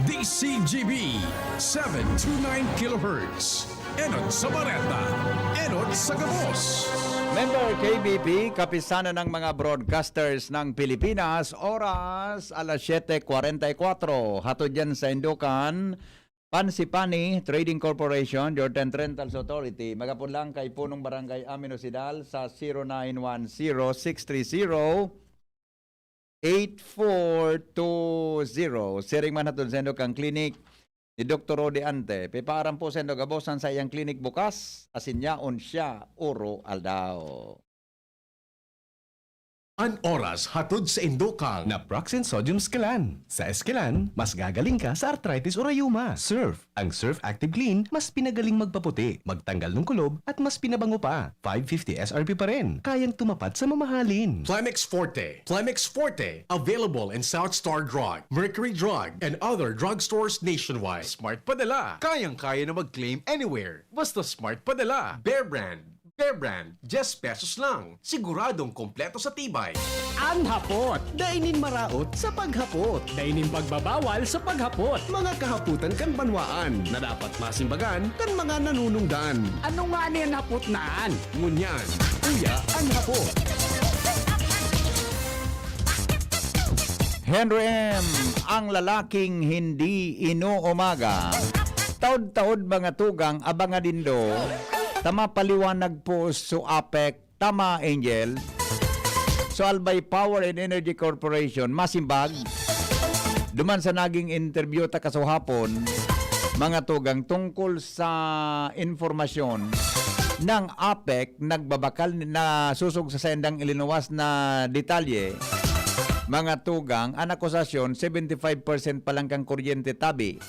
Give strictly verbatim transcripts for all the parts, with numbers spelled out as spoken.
D C G B, seven two nine kilohertz. Enot sa Bareta, enot sa gabos. Member K B P, kapisanan ng mga broadcasters ng Pilipinas, oras alas siyete kwarenta y kwatro. Hatod yan sa Indukan, Pansipani Trading Corporation, your ten Rentals Authority. Magapon lang kay Punong Barangay Amino Sidal sa zero nine one zero six three zero eight four two zero. Siring man hatod sa Indukan Clinic ni Doktor Rodi Ante. Pipaaram po sa Indo gabos an saiyang klinik bukas, asin yaon siya oro aldaw. An oras hatod sa Indukan. Naproxen Sodium Esquilan. Sa Esquilan, mas gagaling ka sa arthritis o rayuma. Surf. Ang Surf Active Clean, mas pinagaling magpaputi, magtanggal ng kulob, at mas pinabango pa. five fifty S R P pa rin. Kayang tumapat sa mamahalin. Plemex Forte. Plemex Forte. Available in South Star Drug, Mercury Drug, and other drugstores nationwide. Smart Padala. Kayang-kaya na mag-claim anywhere. Basta Smart Padala. Bear Brand. Bear Brand, diyes pesos lang. Siguradong kompleto sa tibay. An hapot, dai nin maraot sa paghapot. Dai nin pagbabawal sa paghapot. Mga kahapotan kan banwaan na dapat masimbagan kan mga nanunungdan. Ano nga ni an hapot na an? Ngunyan, uya an hapot. Henry M, ang lalaking hindi inuumaga. Taod-taod mga tugang, abangan nindo. Tama paliwanag po so apek. Tama, Angel. So, Albay Power and Energy Corporation, masimbag. Duman sa naging interview ta kasuhapon, mga tugang tungkol sa informasyon ng apek, nagbabakal na susog sa sendang ilinuwas na detalye, mga tugang, an akusasyon, seventy five percent pa lang kan kuryente tabi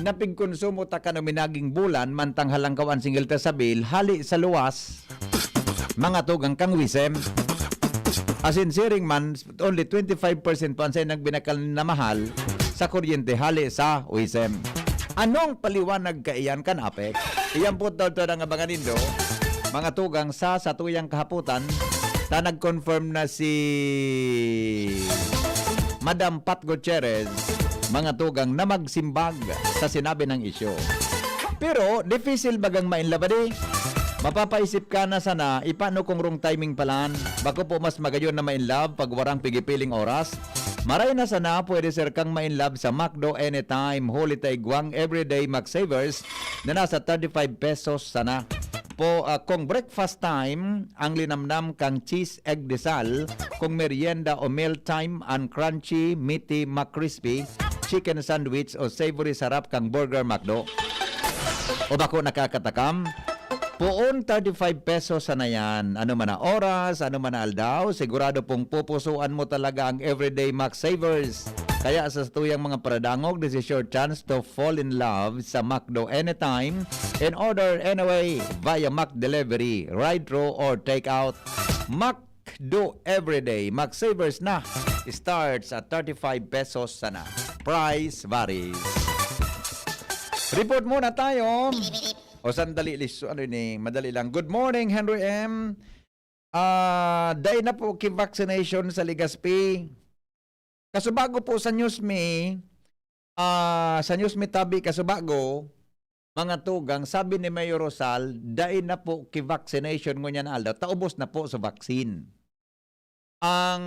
na pigkonsumo ta kan uminaging bulan, mantang halangkaw an singil ta sa bill, hali sa luwas, mga tugang kan WISM. Asin siring man, only twenty five percent pa an saindang binakal na mahal sa kuryente hali sa WISM. Anong paliwanag kaiyan kan apek? Iyan po totoo ang abangan nindo. Mga tugang sa satuyang kahapotan, ta nag-confirm na si Madam Pat Gutierrez, mga tugang, na magsimbag sa sinabi ng isyu. Pero, difícil bagang ma-in love, adi? Mapapaisip ka na sana, ipano kung wrong timing palan? Bako po mas magayon na ma-in love pag warang pigipiling oras? Maray na sana, pwede ser kang ma-in love sa McDo anytime, huli ta igwang everyday McSavers na nasa thirty-five pesos sana. Po, ah, kung breakfast time, ang linamnam kang cheese egg desal, kung merienda o meal time, ang crunchy, meaty, McCrispy, chicken sandwich o savory sarap kang Burger McDo. O bako nakakatakam? Poon thirty-five pesos sana yan. Ano man na oras, ano man na aldaw, sigurado pong pupusuan mo talaga ang Everyday Mac Savers. Kaya sa tuyang mga paradangog, this is your chance to fall in love sa McDo anytime, in order anyway, via Mac Delivery, ride-thru or take-out. McDo Everyday, Mac Savers na. Starts at thirty-five pesos sana. Price varies. Report muna tayo. O sandali, lis-, ano ini, madali lang. Good morning, Henry M. Ah, dai na po ki vaccination sa Legazpi. Kasubago po sa news mi, ah, sa news mi tabi kasubago, mga tugang, sabi ni Mayor Rosal, dai na po ki vaccination ngunyan na aldaw, ta ubos na po sa vaccine. Ang,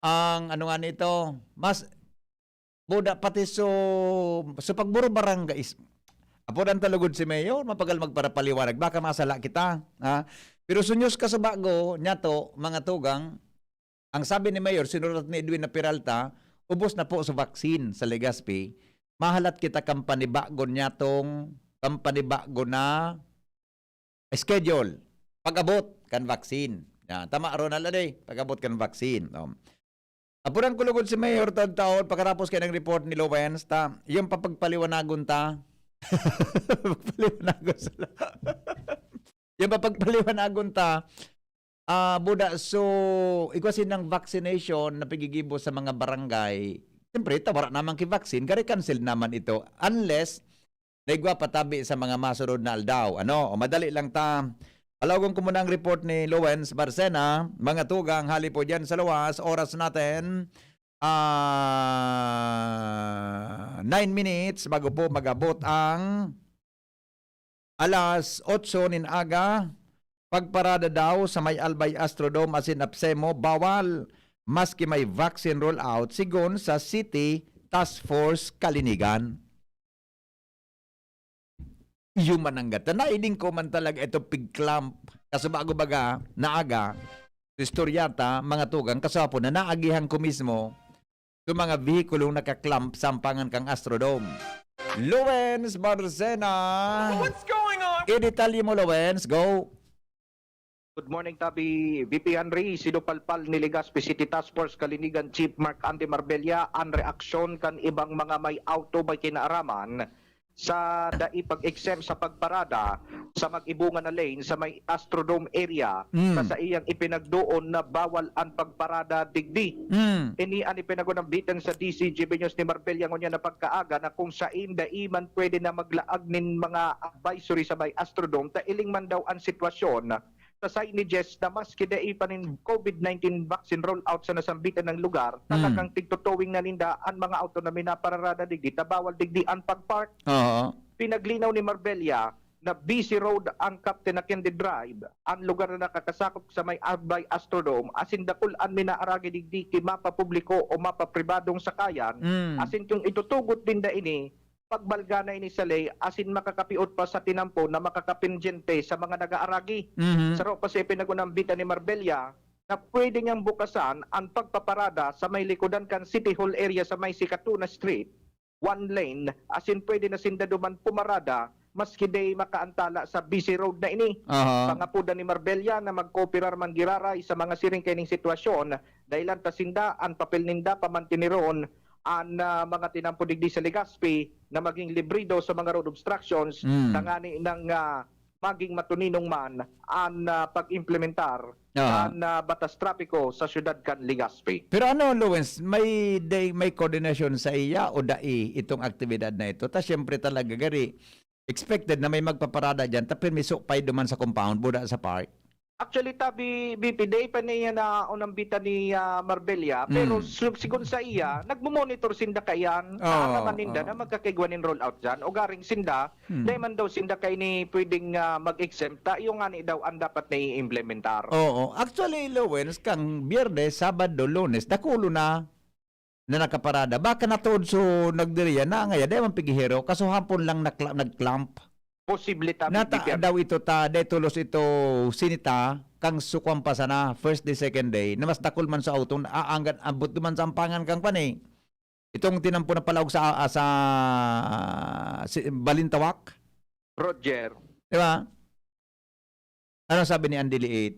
ang ano nga nito, mas, buda pati so, so pagburo barangay is, apo dan talugod si Mayor, mapagal magparapaliwanag, baka masala kita, ha? Pero sunyos ka sa bago, niya to, mga tugang, ang sabi ni Mayor, sinurat ni Edwin na Peralta, ubos na po sa vaccine sa Legazpi, mahalat kita kan panibago niya tong, kan panibago na schedule. Pag-abot kan vaccine. Yan. Tama, Ronald, ade? Pag-abot kan vaccine. No? Apuran ko lugod si Mayor taon-taon, pagkatapos kaya ng report ni Lowens, ta, yung papagpaliwanagon ta, papagpaliwanagon sa la-, yung papagpaliwanagon ta, ah, buda, so, igwa sinang vaccination na pigigibo sa mga barangay, siyempre, ta, wala naman ki vaccine, gari cancel naman ito, unless naigwa patabi sa mga masunod na aldaw. Ano? O, madali lang ta. Palawagon ko muna ang report ni Lowens Barcena. Mga tugang, hali po dyan sa luwas. Oras natin, ah, Nine minutes bago po mag-abot ang alas otso nin aga. Pagparada daw sa may Albay Astrodome asin APSEMO, bawal, maski may vaccine rollout, sigon sa City Task Force Kalinigan. Iyo man ang gata. Nahiling ko man talaga ito pig-clamp. Kaso bago baga, naaga, istorya ta, mga tugang, kaso hapon na naagihan ko mismo sa mga vehikulong naka-clamp sa ampangan kang Astrodome. Lowens Barcena! What's going on? Idetalye mo, Lowens. Go! Good morning, Tabi. V P Henry, sinupalpal ni Legazpi City Task Force Kalinigan Chief Mark Andy Marbella an reaksyon kan ibang mga may auto may kinaaraman sa dai pag-exempt sa pagparada sa mag-ibungan na lane sa may Astrodome area Mm. na sa iyang ipinagdoon na bawal an pagparada digdi. Mm. Ini an ipinagunambitan sa D C G B News ni Marbella ngunyan na pagkaaga na kung sain dai man pwede na maglaag nin mga advisory sa may Astrodome ta iling man daw an sitwasyon sa signages na maski dai pa nin COVID nineteen vaccine rollout sa nasambitan na lugar, Mm. talagang tigtutowing na ninda an mga auto na minapararada digdi ta bawal digdi an pag-park. Oo. Pinaglinaw ni Marbella na busy road ang Captain Aquende Drive, an lugar na nakakasakop sa may Albay Astrodome, asin dakul an minaaragi digdi ki mapapubliko o mapapribadong sakayan, Mm. asin kung itutugot ninda ini, pagbalga na ini sa ley asin makakapiot pa sa tinampo na makakapendyente sa mga nagaaragi. Mhm. Saro pa sa ipinagunambitan ni Marbella na pwede niyang bukasan an pagpaparada sa may likodan kan City Hall area sa may Sikatuna Street, one lane, asin pwede na sinda duman pumarada maski dai makaantala sa busy road na ini. Aha. Pangapodan ni Marbella na magkooperar man giraray sa mga siring kaining sitwasyon, dahilan ta sinda an papel ninda pamantineron an, ah, mga tinampo digdi sa Legazpi na maging libre daw sa mga road obstructions Mm. tangani nang, ah, maging matuninong man an, ah, pag-implementar Aha. an, ah, batas trapiko sa siyudad kan Legazpi. Pero ano, Lowens, may day, may koordinasyon sa iya o dai itong aktibidad na ito? Ta siyempre talaga, gari, expected na may magpaparada diyan, ta pirmi supay duman sa compound, buda sa park. Actually, Tabi, V P, dai pa niya naunambitan ni, ah, Marbella, pero Mm. su-, sigon sa iya, nagmo-monitor sinda kaiyan, Oo, naaraman ninda oo. na magkakaigwa nin rollout diyan. Ugaring sinda, Hmm. dai man daw sinda kaini pwedeng, ah, mag-exempt, ta iyo ngani daw an dapat na i-implementar. Oo. Actually, Lowens, kang Biyernes, Sabado, Lunes, dakulo na na nakaparada. Baka na tood so nagdiriya na ngaya, dai man pigihero, kaso hapon lang nakla-, nag-clamp. Posible, Tabi, Nata Peter. daw ito ta, dai tulos ito sinita, kang sukwan pa sana, first day, second day, na mas dakul man sa auto, aanggan, abot duman sa ampangan kang pani. Itong tinampo na palaog sa, ah, sa, si, Balintawak. Roger. Di ba? Ano sabi ni Andy Liit?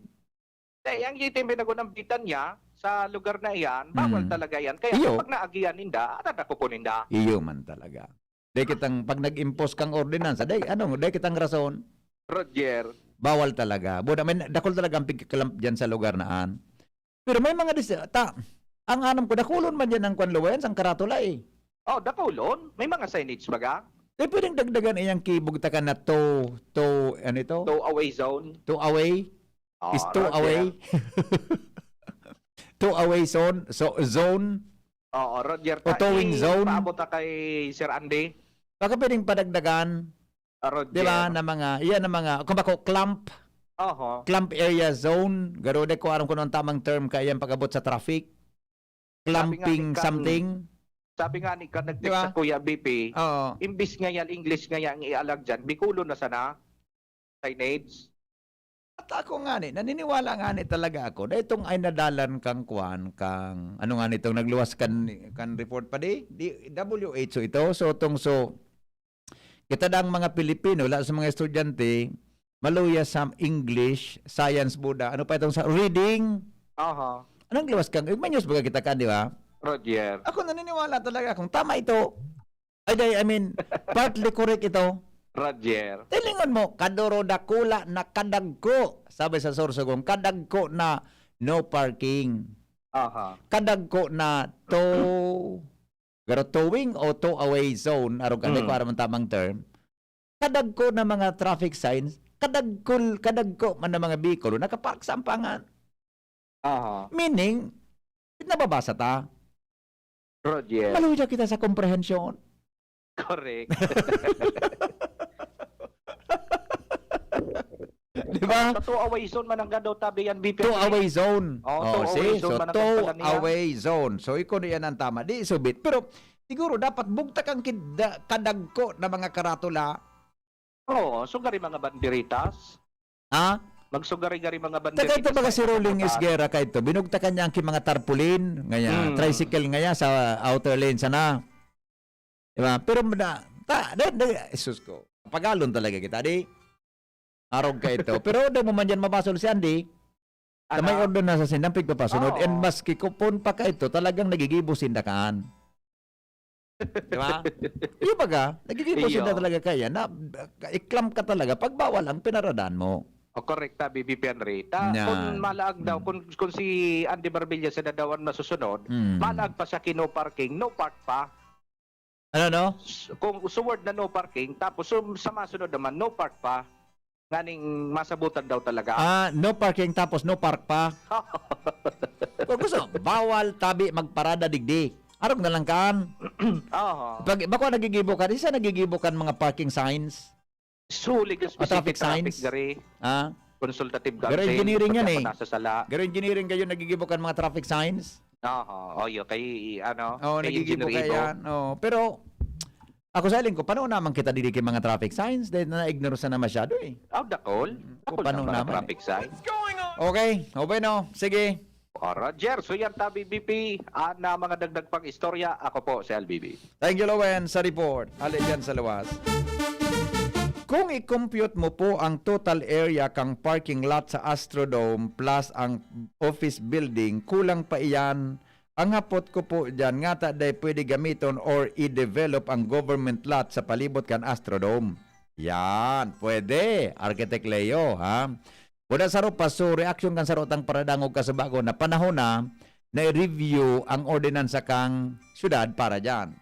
Eh, ang itim pinagunambitan niya sa lugar na iyan, bawal Mm. talaga yan. Kaya Iyo. pag naagihan ninda, atatakupo ninda. Iyo man talaga. Dai kitang, pag nag-impose kang ordinansa, dai, ano, dai kitang rason. Roger. Bawal talaga. Buda, may dakul talaga ang pigkalamp dyan sa lugar na an. Pero may mga dis-, ta, ang anam ko, dakulon man dyan ang kwan, Lowens, ang karatula eh. Oh, dakulon? May mga signage baga? Eh, pwedeng dagdagan iyang kibugtakan na two, two, ano ito? Two away zone. Two away? Oh, Is two Roger. away? Two away zone? So, zone? Oo, Roger. O Ta-, towing i-, zone? paabot ta kay Sir Andy. Baka pwedeng padagdagan, Ah, Roger. di ba, na mga, iyan na mga, kung bako, clamp, Oho. clamp area zone, garo, di ko aram kung anong tamang term kaya pag-abot sa traffic. Sabi nga Clamping ni Kang, something. sabi nga ni Kang nag-text Di ba? sa Kuya B P, Oo. imbis nga yan, English nga yan ang ialag dyan, Bicolano na sana, signage. At ako nga ni, naniniwala nga ni talaga ako na itong ay nadalan kang kwan, kang, ano nga nitong nagluwas kan, kan report pa di? Di, W H O ito. So, itong, so, kita dang mga Pilipino, lahat sa mga estudyante, maluya sa English, science, Buddha. Ano pa itong sa reading? Aha. Anong luwas kang, may news baga kita kan, di ba? Roger. Ako naniniwala talaga akong tama ito. Ay, di, I mean, partly correct ito. Roger. Tilingon mo, kaduro dakula na kadagko. Sabi sa Sorsogon, kadagko na no parking. Aha. Kadagko na to, garo towing o tow away zone, arog ka, di ko Mm. aram ang tamang term. Kadagko na mga traffic signs, kadagkol, kadagko man na mga bikolo nakapark sa ampangan. Aha. Meaning, nababasa ta. Roger. Maluya kita sa komprehensyon. Correct. Di ba? Sa two-away zone man ang daw tabi yan, B P. Two-away zone. Oh, Oh, two-away see? zone So, man ang pagdala niya. Two-away zone. So, ikaw na yan ang tama. Di isubit. Pero, siguro, dapat bugtak ang kid- kadagko na mga karatula. Oo, so gari mga banderitas. Ha? Magsugari-gari mga Taka banderitas. ito baga si sa Rolling kabutan. Isguera ka ito. Binugtakan niya ang ki- mga tarpaulin. Ngaya, Hmm. tricycle ngaya sa outer lane sana. Di ba? Pero na, ta, na, na, Jesus ko. Pagalon talaga kita, di? Arog ka ito. Pero di mo man yan mabasol si Andy. Na may Ano? order na sa sindang pigpapasunod. Oo. And maski kupon pa ka ito, talagang nagigibo sinda kaan. Di ba? Yung baga, nagigibo Iyo. sinda talaga kaya na iklam ka talaga pag bawal ang pinaradan mo. O, korekta, B B P Henry. Ta, Yan. kung malaag daw, Mm. kung, kung si Andy Barbilla sa dadawan masusunod, Mm. malaag pa siya ki no parking, no park pa. Ano, no? S- Kung suward na no parking, tapos sum- sa masunod naman, no park pa. Nganing masabutan daw talaga. Ah, no parking tapos no park pa. Kung gusto, bawal tabi magparada digdi. Arog na lang kan. Oo. Pag bako nagigibo ka, isa nagigibo kan mga parking signs. Sulig ka O, traffic specific traffic signs. Gari. Ah, Consultative Pero council. engineering yan pati eh. ako nasa sala. Pero engineering kayo nagigibo kan mga traffic signs. Oo. O, yun. Kay, ano, Oo, kay nagigibo Engineer kayo Igo. Yan. Oo. Pero, ako sa iling ko, paano naman kita dili kay mga traffic signs? Dahil na-ignore sa na masyado eh. Oh, dakol? Mm, Dakol paano na mga naman traffic eh? sign. Okay, o bueno, sige. O, Roger, so yan tabi B P, ah, na mga dagdag pang istorya, ako po si L B B. Thank you, Lowen, sa report. Ali dyan sa luwas. Kung i-compute mo po ang total area kang parking lot sa Astrodome plus ang office building, kulang pa iyan. Ang hapot ko po dyan, ngata day pwede gamiton or i-develop ang government lot sa palibot kan Astrodome. Yan, pwede, Architect Leo, ha? Wala saro pa, so reaksyon kan saro tang paradangog kasubago na panahon na na i-review ang ordinansa kang syudad para dyan.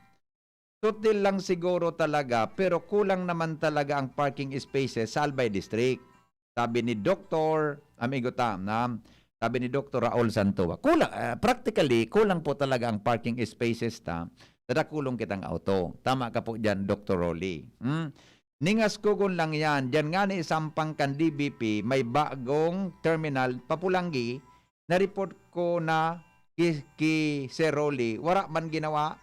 Sutil lang siguro talaga, pero kulang naman talaga ang parking spaces sa Albay District. Sabi ni Doktor, amigo ta, na, sabi ni Doktor Raul Santoa, kulang, ah, practically, kulang po talaga ang parking spaces ta sa dakulong kitang auto. Tama ka po dyan, Doktor Rolly. Hmm? Ningas kugon lang yan. Diyan nga ni isampang kan D B P, may bagong terminal, Papulanggi, na-report ko na ki, ki Sir Rolly. Wara man ginawa.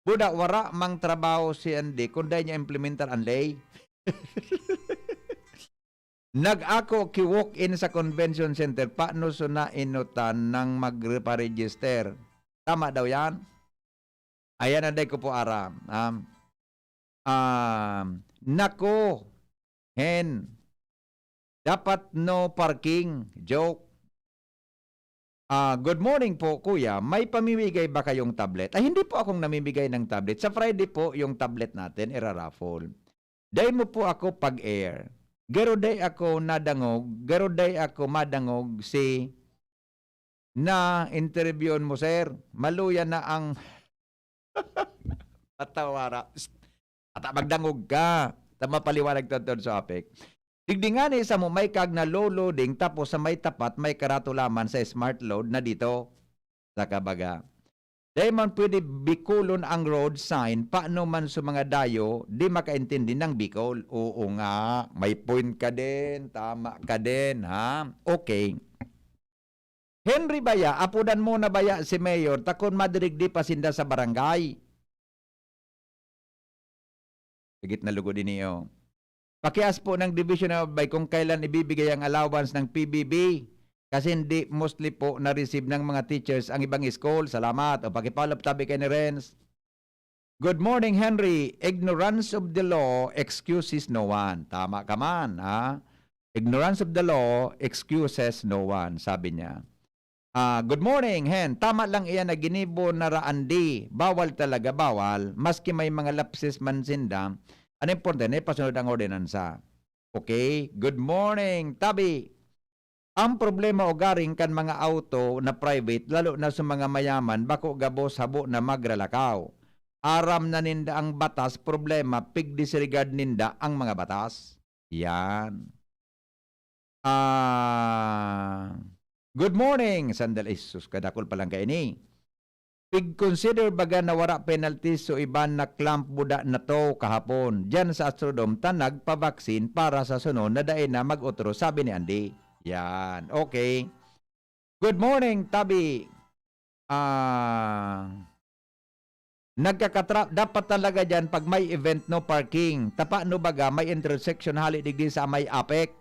Buda, wara mang trabaho si Andy kung dai niya implementar ang ley. Nag-ako ki walk-in sa convention center, paano suna inutan nang magpa-register? Tama daw yan? Ayan na, dai ko po aram. Um, um, nako, hen, dapat no parking. Joke. Ah, good morning po, kuya. May pamimigay ba kayong tablet? Ay, hindi po akong namimigay ng tablet. Sa Friday po, yung tablet natin, ira-raffle. Dai mo po ako pag-air. Garo dai ako nadangog, garo dai ako madangog si na interviewon mo, sir. Maluya na ang patawara. Psst. Ata magdangog ka. Ta mapaliwanag tungtod sa apek. Digdi ngani sa mo may kag na low loading tapos sa may tapat may karatula man sa smart load na dito. Sa kabaga. Dai man pwede Bicolon ang road sign, paano man sa mga dayo, di makaintindi ng Bicol. Oo nga, may point ka din, tama ka din, ha? Okay. Henry baya, apodan mo na baya si Mayor, ta kun madirigdi pa sinda sa barangay. Higit na lugod ini, oh. Pakias po ng Division of Albay kung kailan ibibigay ang allowance ng P B B. Kasi hindi mostly po na-receive ng mga teachers ang ibang school. Salamat. O, pakipollow tabi kay ni Renz. Good morning, Henry. Ignorance of the law excuses no one. Tama ka man, ha? Ignorance of the law excuses no one, sabi niya. Ah, good morning, Hen. Tama lang iyan na ginibo na raan di. Bawal talaga, bawal. Maski may mga lapses man sinda, ang importante, ipasunod ang ordinansa. Okay? Good morning, Tabi. Ang problema ugaring kan mga auto na private, lalo na sa mga mayaman, bako gabos habo na magralakaw. Aram na ninda ang batas, problema, pig-disregard ninda ang mga batas. Yan. Ah, good morning. Sandali, sus, kadakol pa lang kaini. Pig-consider baga na wara penalty so iban na clamp buda na to kahapon diyan sa Astrodome ta nagpa-vaccine para sa sunod na dai na mag-otro, sabi ni Andy. Yan. Okay. Good morning, Tabi. Ah, nagkakatra-, dapat talaga diyan pag may event, no parking. Tapa no baga, may intersection hali digdi sa may APEC.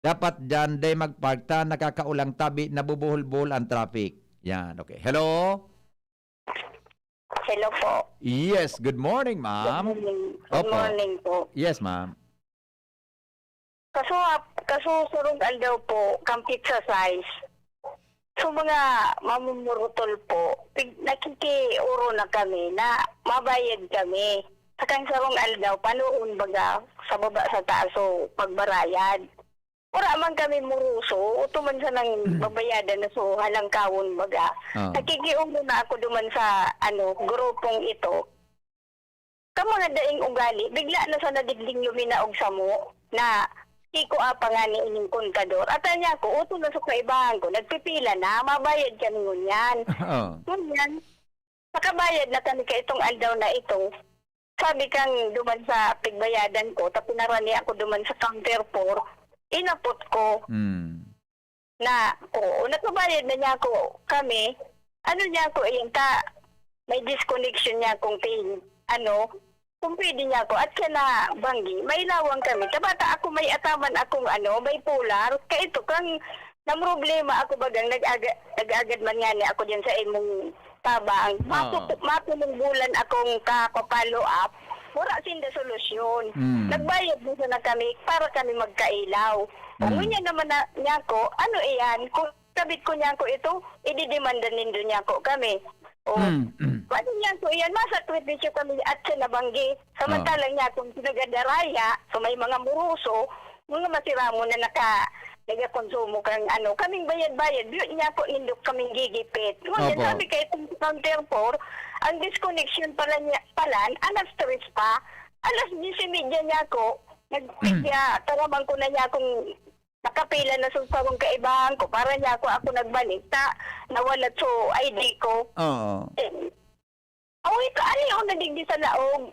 Dapat diyan, day magpark ta, nakakaulang tabi, nabubuhol-buhol ang traffic. Yan, okay. Hello? Hello po. Yes, good morning, Good ma'am. morning. Good Opo. morning po. Yes, ma'am. Kaso, kaso surog aldaw po, kang pizza size. So, mga mamumurutol po, pig-, nakikioro na kami na mabayad kami. Sa kang sarong aldaw, panoon baga, sa baba sa taas, so, pagbarayad. Wala man kami muruso, uto man sa nang Hmm. babayadan na so, halangkawon baga. Ah. Nakikioro na ako duman sa, ano, grupong ito. Ka mga daing ugali, bigla na sa nadigding luminaog samo na, "Kiko apa ngani ining kontador?" Ata niya ako, uto na sa kaibahan ko, nagpipila na, mabayad kami ngunyan. Oo. Ngunyan, nakabayad na kami kaitong aldaw na ito. Sabi kang duman sa pigbayadan ko, ta pinarani ako duman sa counter four, inapot ko. Hmm. Na, oo, nagbabayad na niya ako, kami. Ano niya ako, ayan ta, may disconnection niya akong pin, ano, kung pwede niya ako, at siya na banggi, may lawang kami. Tabata ako, may ataman akong, ano, bipolar. Kaito kang, na problema ako bagang nag-aga-, nag-agad man nga ni ako dyan sa imong tabang. Oo. Mapu-, mapulungbulan akong ka-, ka-follow up. Wala sinda solusyon. Mm. Nagbayad na sana kami para kami magkailaw. Mm. Ngunyan naman na, niya ko, ano iyan? Kung kabit ko niya ko ito, ididemanda nindo niya ko kami. O, Mm, mm. paano niya ko iyan? Masakripisyo kami at sa nabanggi. Samantalang Oo. niya kung pinagandaraya, so may mga muruso, mga masiramon na naka-, nagakonsumo kang ano, kaming bayad-bayad, di niya ko nindok kaming gigipit. Ngunyan, Opo. sabi kay itong counter four, ang disconnection pala niya, palan, alas tres pa, alas diyes y media niya ako, nag-, Mm. kaya taraman ko na niya kung nakapila na sa sarong kaibahan ko, para niya ako, ako nagbalik, ta, nawala so I D ko. Oo. Eh, Awi ka, ali, o, nadigdi sa laog.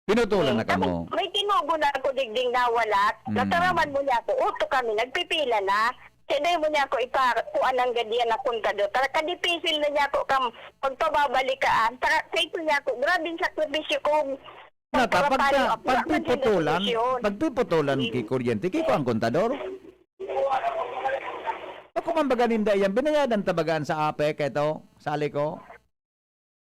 Pinutulan Eh, na kamo? May tinugo na ako digding nawala. Mm. Nataraman mo niya ako. Uto kami, nagpipila na. Kaya dahil mo niya ako ipa-, kuan ang gadiyan na kontador. Tara, kadipisil na niya ako kam-, pagpababalikaan. Tara, kaito niya ako. Grabing sakripisyo ko. Nata, Pagpapalo pagka-, ako, wala man siya pagpiputulan, desisyon. pagpiputulan Mm. ki kuryente, kiko ang kontador? Ako man baga ninda yan, binayadan ta bagaan sa ape, keto, sali ko?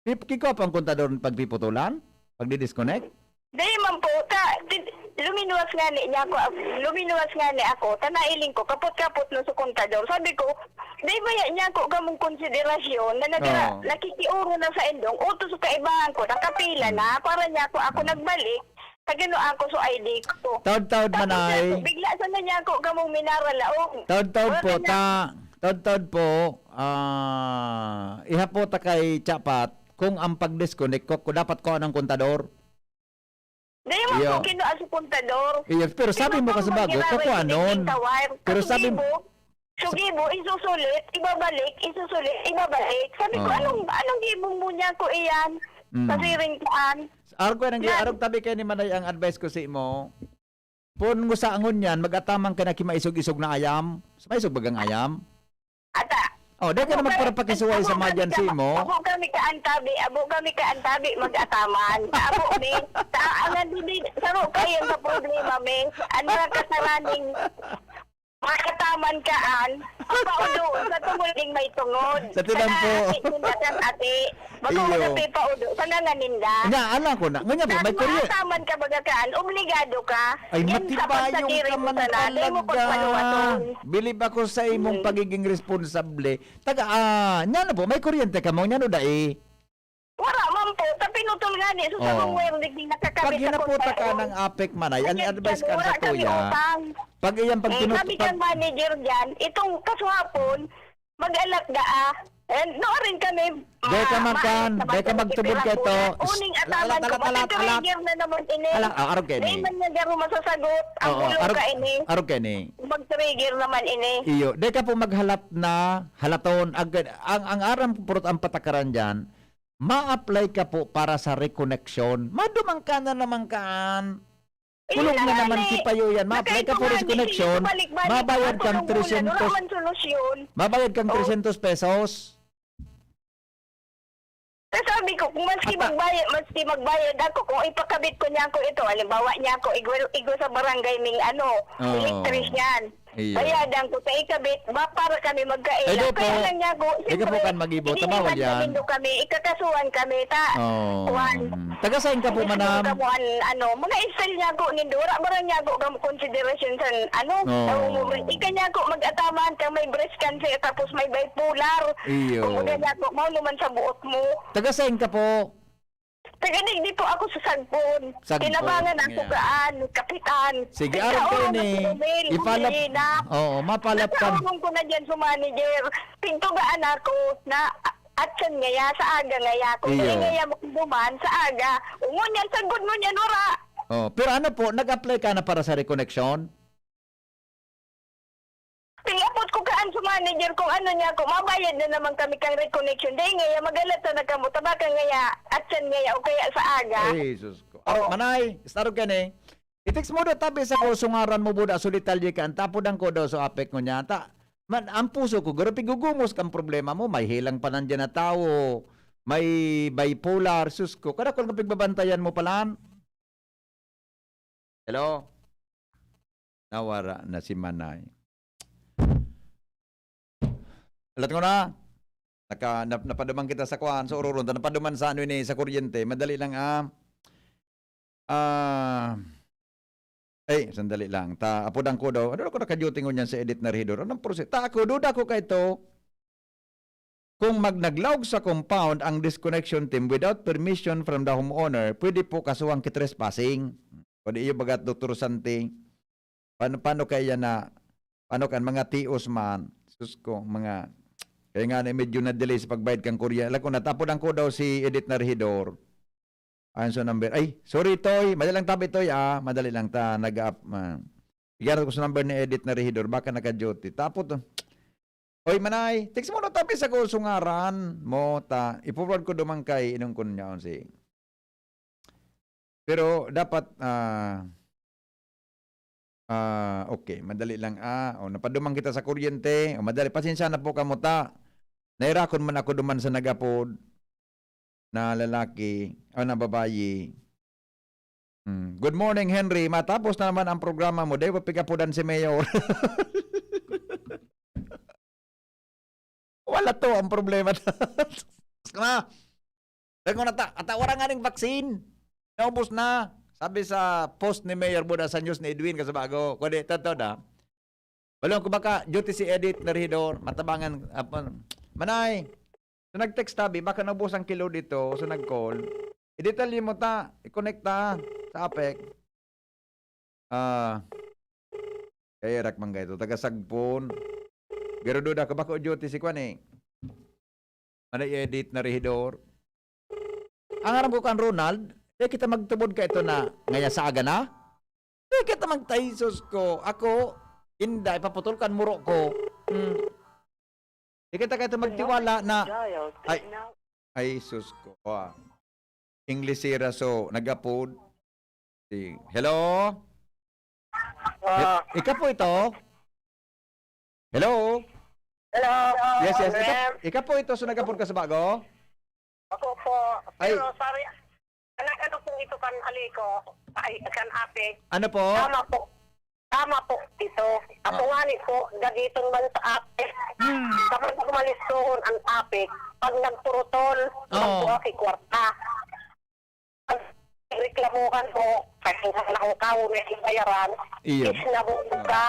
Pip-, kiko pa ang kontador pagpiputulan? Pagdi-disconnect? Dai man po, ta, di, luminuwas nga ni niya ako, luminuwas nga ni ako, ta nailing ko, kapot-kapot na sa kontador. Sabi ko, "Dai ba ya-, niya ako gamong konsiderasyon na nagra-, Oo. nakikioro na sa indong, utos sa kaibahan ko, nakapila na, para niya ako, ako nagbalik, kagano ako sa I D ko." Taod-taod Tapos man ay. niya ako, bigla sa na niya ako gamong minaralaog. Taod-taod Wala po, na ta, taod-taod po, ah, ihapot ta kay Chapat kung ang pag-disconnect ko, ko dapat ko anong kontador. Dai man Iyo. po kinuha sa kontador. Iyo, pero Dai sabi man mo po kasi bago, giraray kakuha ni nun. Tawar. Pero Kaso sabi gibo, so gibo, isusulit, ibabalik, isusulit, ibabalik. Sabi ko, Oo. "Anong, anong gibo mo niya ko iyan?" Mm. Sa siring kaan. Arog ko nang Yan. arog tabi kayo ni Manay ang advice ko sa imo. Pon mo sa angon yan, mag-ataman ka na kimaisog-isog na ayam. Maisog bagang ayam? Ata. Oh, dai ka na Ako kami, magparapakisuway sa ako kami madyan ka-, si mo. Ako kami kaantabi, abo kami kaantabi, mag-ataman. Abo, mi, ta, ang nandidi, saro kayo sa problema, mi. Ang mga kasaraning, makataman kaan, paudoon, sa tungod ding may tungod. Sa tinan po. Sa ati, ninda kan ati. Bago Iyo. na pipaudo, sa nanganinda. Nga, alam ko na. Ngunyan po, Dahil may kurye-, maataman ka baga kaan, obligado ka. Ay, Yan sa matibayong pagsadiri ka mo man sana, dahil mo talaga. pagpaluwaton. Bilib ako sa imong Hmm. pagiging responsable. Taga, ah, nya na po, may kuryente ka mo, nya no dai? Wala man po, ta pinutol nga ni, so sa Oh. mga wire, di nakakabit Pag sa hinaputa ka kontra, ng oh. apek manay, ang Ayan, advice yan, ka wala sa kami kuya, utang. pag iyan pag Eh, pinut-, sabi pag ng manager dyan, itong kasuhapon, mag-alat daa. And no rin kami, Dai ka ma-, magkan, ma-, dai ka magtubod magtitira ka ito. po na. Uning Ala, ataman ala, ko, ala, ala, ala. matitrigger na naman ini. Ala, ah, arog ka Dai ini. man niya garo masasagot, ang Oo, ulo arog, ka ini. arog ka ini. Mag-trigger naman ini. Iyo, dai ka po maghalat na halaton. Ang, ang, ang aram po, ang patakaran dyan, ma-apply ka po para sa reconnection. Maduman ka na naman kaan. Kulog na naman si Payo yan. Ma-apply ka for reconnection, mabayad kang trescientos, mabayad kang trescientos pesos. Kaya sabi ko, kung maski magbayad, maski magbayad ako, kung ipakabit ko niya ako ito, halimbawa niya ako, igwa, igwa sa barangay ning ano, Oo. Electrician. Iyo. Bayadan ko, sa ikabit, ba, para kami magkaila. Ay, di po. Kaya lang niya ako, Di ka po siyempre, kan mag-ibo, hindi tabawal naman yan. Nindo kami, ikakasuhan kami, ta, Oo. Kuwan. Taga saan ka po, Hindi manam? Siguro kamo an, ano, mga style niya ako, nindo, wala ba niya ako kamo consideration sa, ano, Oo. Sa umubri. Ika niya ako, mag-ataman kang may breast cancer, tapos may bipolar. Iyo. Kung ganyan po, mao naman sa buot mo. Taga saan ka po? Taga digdi po ako sa Sagpon. Sagpon, Tinabangan ako yeah. Kaan, kapitan. Sige, Ikaw aram kayo ang ni, Romel, i-follow up. Lina. Oo, mapalap ka. Nakaurong ko na dyan sa manager. Pintugaan ako na a-, atsan ngaya, sa aga ngaya. Kung Iyo. Di ngaya mo duman, sa aga. Ungon yan, sagod mo niyan, wala. Oh, pero ano po, nag-apply ka na para sa reconnection? Pag-apot ko kaan sa manager kung ano niya, kung mabayad na naman kami kang reconnection. Dahil ngaya, magalata na kamo, tabaka ngaya, atsan ngaya, o kaya sa aga. Ay, Jesus ko. Aro, manay, starog ka ni. I-text mo daw, tabi sa ko, sungaran mo, buda, solitaryo ka, ang tapodan ko daw sa apek mo niya. Ta, man, ang puso ko, garo pigugumos kang problema mo, may hilang pa nandiyan na tao, may bipolar, sus ko. Kada ko lang pigbabantayan mo palan. Hello? Nawara na si Manay. Alat ko na. Naka, nap-, napaduman kita sa kuan, sa ururon. Ta napaduman sa ano ini, sa kuryente. Madali lang, ah. Ah, ay, sandali lang. Ta, apodan ko daw. Ano ko naka-duty ngunyan sa Edit na Rehedor? Anong proseso? Ta, ako, duda ko kay ito. Kung mag-, naglaog sa compound ang disconnection team without permission from the homeowner, pwede po kasuhan ki trespassing. Pwede iyo bagat, Doktor Santi. Paano, paano kaya na, paano kan mga tios man? Sus ko, mga, kaya nga na medyo na-delay sa pagbayad kang kurya. Alam ko, natapodan ko daw si Edit na Rehedor. Ayon sa number. Ay, sorry, Toy. Madali lang tabi, Toy, ah. Madali lang ta, nag-up, ah. Iganat ko sa number ni Edit na Rehedor. Baka naka-duty. Tapos to. Oy, Manay, text mo na tabi sa ko, sungaran mo, ta. I-forward ko duman kay inong kun niya, si. Pero dapat, ah, ah, okay, madali lang, ah. O, napaduman kita sa kuryente. O, madali, pasensya na po kamo, ta. Nairakon man ako duman sa nag-apod na lalaki, o na babayi. Hmm. Good morning, Henry. Matapos na naman ang programa mo. Dahil pa pikapudan si Mayor. Wala to ang problema. Na. Dahil ko nata-, ata wala nga ning vaccine. Naubos na. Sabi sa post ni Mayor Buda sa news ni Edwin Kasabago. Kundi, totoo na. Balong ko baka duty si Edit na Rehedor, matabangan, apon. Manay, so nag-text tabi, baka naubos ang kilo dito, so nag-call. Idetalye mo ta, i-connect ta sa apek. Ah, kaya rak man gaito, taga Sagpon. Pero duda ko, baka duty si Kwan eh. Manay Edit na Rehedor. Ang aram ko kan Ronald, di kita magtubod ka ito na ngaya sa aga na? Di kita magtaisos ko. Ako, inda, ipaputol kan muro ko. Hmm. Di kita ka ito magtiwala na, ay, ay, sus ko. Ah. Inglesera, so, nag-apod. Si, hello? Ah. He-, ika po ito? Hello? Hello, Yes, yes. Ika, Ma'am. Ika po ito, so nag-apod ka sa bago? Ako po. Ay. Pero, sorry, anak, ano po ito kan Aliko? Ay, kan Apek? Ano po? Tama po. Tama po ito. Ako Ah. nga ni po, gagiton man sa Apek. Hmm. Kapag umalis doon ang Apek, pag nagpurutol, Oh. magbuha kay kwarta. Pag reklamuhan mo, kaya nga lang tao na yung bayaran, Iyo. is nabubog ka.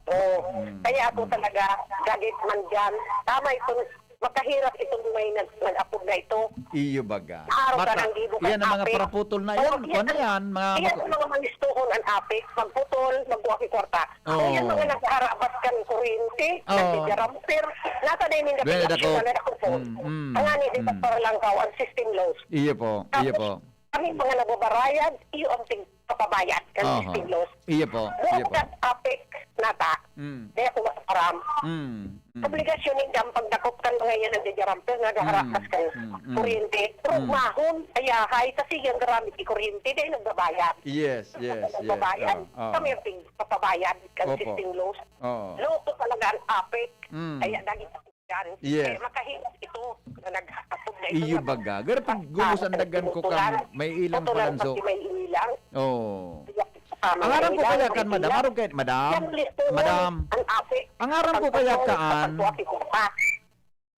Oo. Mm, Kaya ako mm. talaga, gagit man dyan. Tama itong, makahirap itong may nag, nag-apod na ito. Iyo baga. Araw ka Mata, ng gibo iyan ang mga apik. Paraputol na Oo, yan. Kuwan na yan, mga Iyan mako- ang mga mangistoon ang apik. Magputol, magkuha ng kwarta. Ako Oo. yan mga nagharabas kan kuryente, Oo. nagdidiramper. Nasa na yung Well, nagkakasyon ako. na ako po. Mm, mm, Ang ani, di ba, mm. para lang kao, ang system laws. Iyo po, iyo Tapos, po. Kami mga nababarayad, iyo ang tig-, papabayad kan Aha. Sixteen Laws. Iya po, iya Buong po. Kan APEC nata, Mm. kaya ko maaram. Mm, mm. Obligasyon ninda ang pagdakop kan mga iyan nagdadyaramper, naghaharakas Mm, kan mm, mm. kuryente. Pero Mm. mahon, ayahay, kasi yung garamit ni kuryente, dahil nagbabayad. Yes, yes, yes. Nagbabayad. Oo, oo. Kami ang pig-, papabayad kan Opo. Sixteen Laws. Oo. Loko talaga ang APEC. Mm. Kaya dahil Yan. Yes. Eh, makahilas ito na nag-apod na ito Iyo na baga. Garo pag basta gumos ang dagan ko pinutol-putulan. Kang may ilang Putulan palanso. Pati may ilang. Oo. Kaya kasama Ang na aram ko ilang, kaya kan, may madam, ilang. Aram kay, madam, Yan, listo na madam. Ang ape. Ang aram ko kaya Pagpatuloy, kaan. Pagpatuloy, pagpatuloy.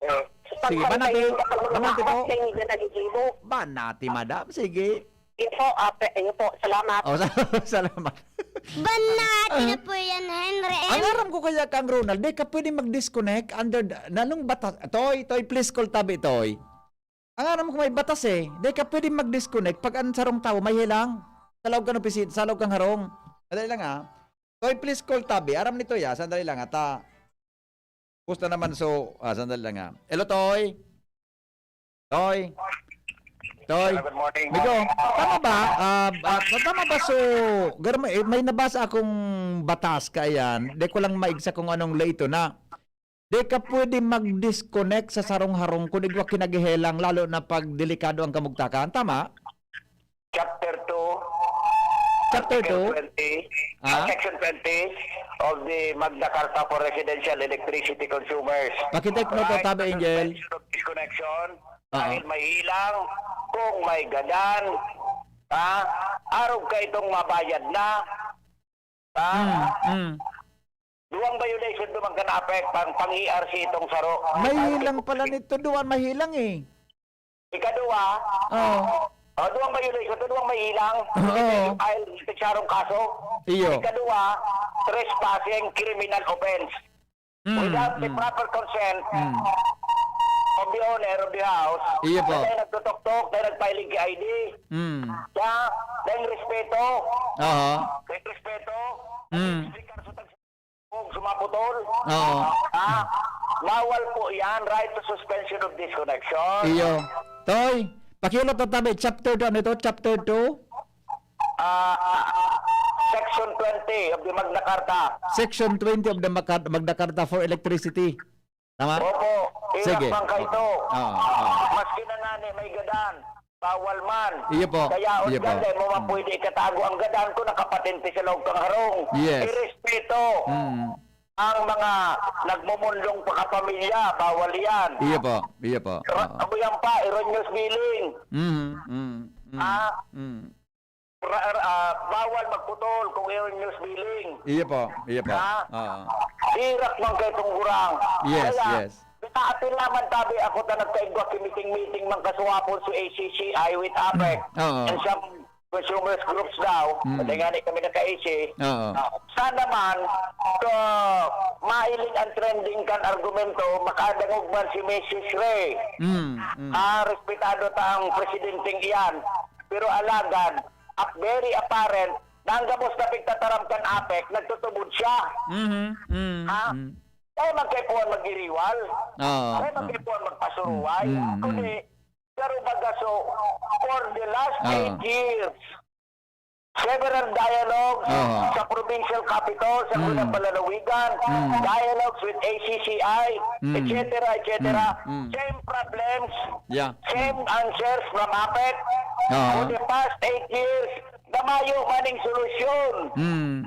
Eh, Sige, pagpantay banati. Yung mga Banati ko. Ape, hindi na nagiging mo. Banati, madam. Sige. Iyo po, ape, iyo po. Salamat. Oh, sa-, salamat. Banati na po yan, Henry M. Ang aram ko kaya kang Ronald, di ka pwede mag-disconnect under the, nanong batas? Toy, Toy, please call tabi, Toy. Ang aram ko may batas eh. Di ka pwede mag-disconnect pag ang sarong tawo may hilang. Sa loob kan opisina, sa loob kang harong. Sandali lang ah. Toy, please call tabi. Aram nito ya, sandali lang ah. Ta, pusta naman so, ah, sandali lang ah. Hello, Toy? Toy. Toy. Hello, good morning. Migo, tama ba? Ah, ah, tama ba so, gar-, may, may nabasa akong batas kaiyan. Di ko lang maigsa kung anong ley ito na. Di ka pwede mag-disconnect sa sarong harong kun igwa kinaghehelang, lalo na pag delikado ang kamugtakan. Tama? Chapter two, Chapter Article two? twenty, Ah? Section twenty of the Magna Carta for Residential Electricity Consumers. Pakitake note, Right Tabi to Angel. Suspension of disconnection. Oo. Dahil may hilang, kung may gadan, ha? Arog ka itong mabayad na, ha? Mm, mm. Duwang violation duman kan APEC, pang, pang E R C itong saro. May hilang pala nito, duwang may hilang eh. Ikaduwa, Oo. oh, duwang violation, ito duwang may hilang. Oo. Ito yung file, ito sarong kaso. Iyo. Ikaduwa, trespassing, criminal offense. Mm, Without the mm. proper consent Mm. of the owner of the house, Iyo po. na tayo nagtutuktok, na nagpiling ki I D. Mm. Siya, dahil respeto. Aha. May respeto. Mm. Speaker sa tag-, sumaputol. Oo. Ah, bawal po yan. Right to suspension of disconnection. Iyo. Toy, pakiulat na tabi, chapter two, ano ito? Chapter two? Ah, Section twenty of the Magna Carta. Section twenty of the Maca-, Magna Carta for electricity. Tama? Opo, Sige. Irak man kayo. Oo, oo. Maski na ngani may gadan, bawal man. Iyo po. Kaya Iyo po. Dahil mo man Mm. pwede ikatago ang gadan ko, nakapatente sa loob kang harong. Yes. Irespeto Mm. ang mga nagmumundong pakapamilya, bawal yan. Iyo po. Iyo po. Ra-, Oo. Abo yan pa, erroneous billing. Mm, mm, mm, Ah. mm. Ra-, ra-, ah, bawal magputol kung iyon yung spelling. Iyo po, iyo po. Ha? Oo. Irak man kay tunggurang. Yes, Kaya, yes. Naapil naman tabi ako ta nagkaigwa ki meeting-meeting man kasuwapon sa A C C I with APEC Oo. and some consumers groups daw. Mm. Pati nga ni kami nagka-A C. Oo. Ah, sana man, so, mahiling ang trending kan argumento, makadangog man si Missus Ray. Mm, mm. Ah, respetado ta ang presidenteng iyan. Pero alagad, ap-, very apparent na ang gabos na pigtataram kan APEC, nagtutubod siya. Mhm, mm, Ha? mm. Kaya man kaipuhan mag-iriwal. Oo, Kaya man oo. kaipuhan magpasuruway. Mm, mm, Kundi, mm. pero bagaso, for the last Oo. eight years, several dialogues Oo. sa provincial capital, sa Mm. Unang Palalawigan, Mm. dialogues with A C C I, Mm. et cetera, et cetera. Mm, mm. Same problems, Yeah. same answers from APEC. Oo. For the past eight years, namayo maning solusyon. Mm.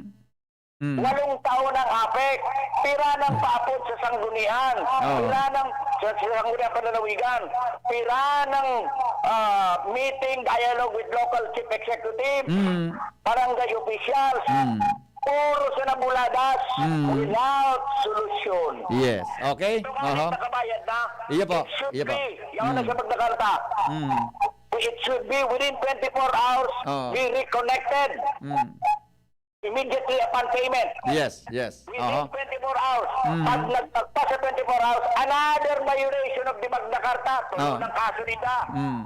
Mm. Walong taon ang APEC. Pira nang paapod sa sanggunian. Oo. Pira nang sa, sa sanggunian panlalawigan. Pira nang, ah, meeting, dialogue with local chief executive, Mm. barangay officials. Mm. Puro sa nabuladas, Mm. without solution. Yes. Okay. Ito nga Aha. nakabayad na. Iyo po. It should Iyo po. be. Yaon na Mm. siya pagnakarta. Mm. It should be within twenty-four hours, Oo. be reconnected. Mm. Immediately upon payment. Yes, yes. Within Aha. twenty-four hours. Mm. Pag nagpagpas sa twenty-four hours, another violation of the Magna Carta. Tulo Oo. ng kaso nita. Mm.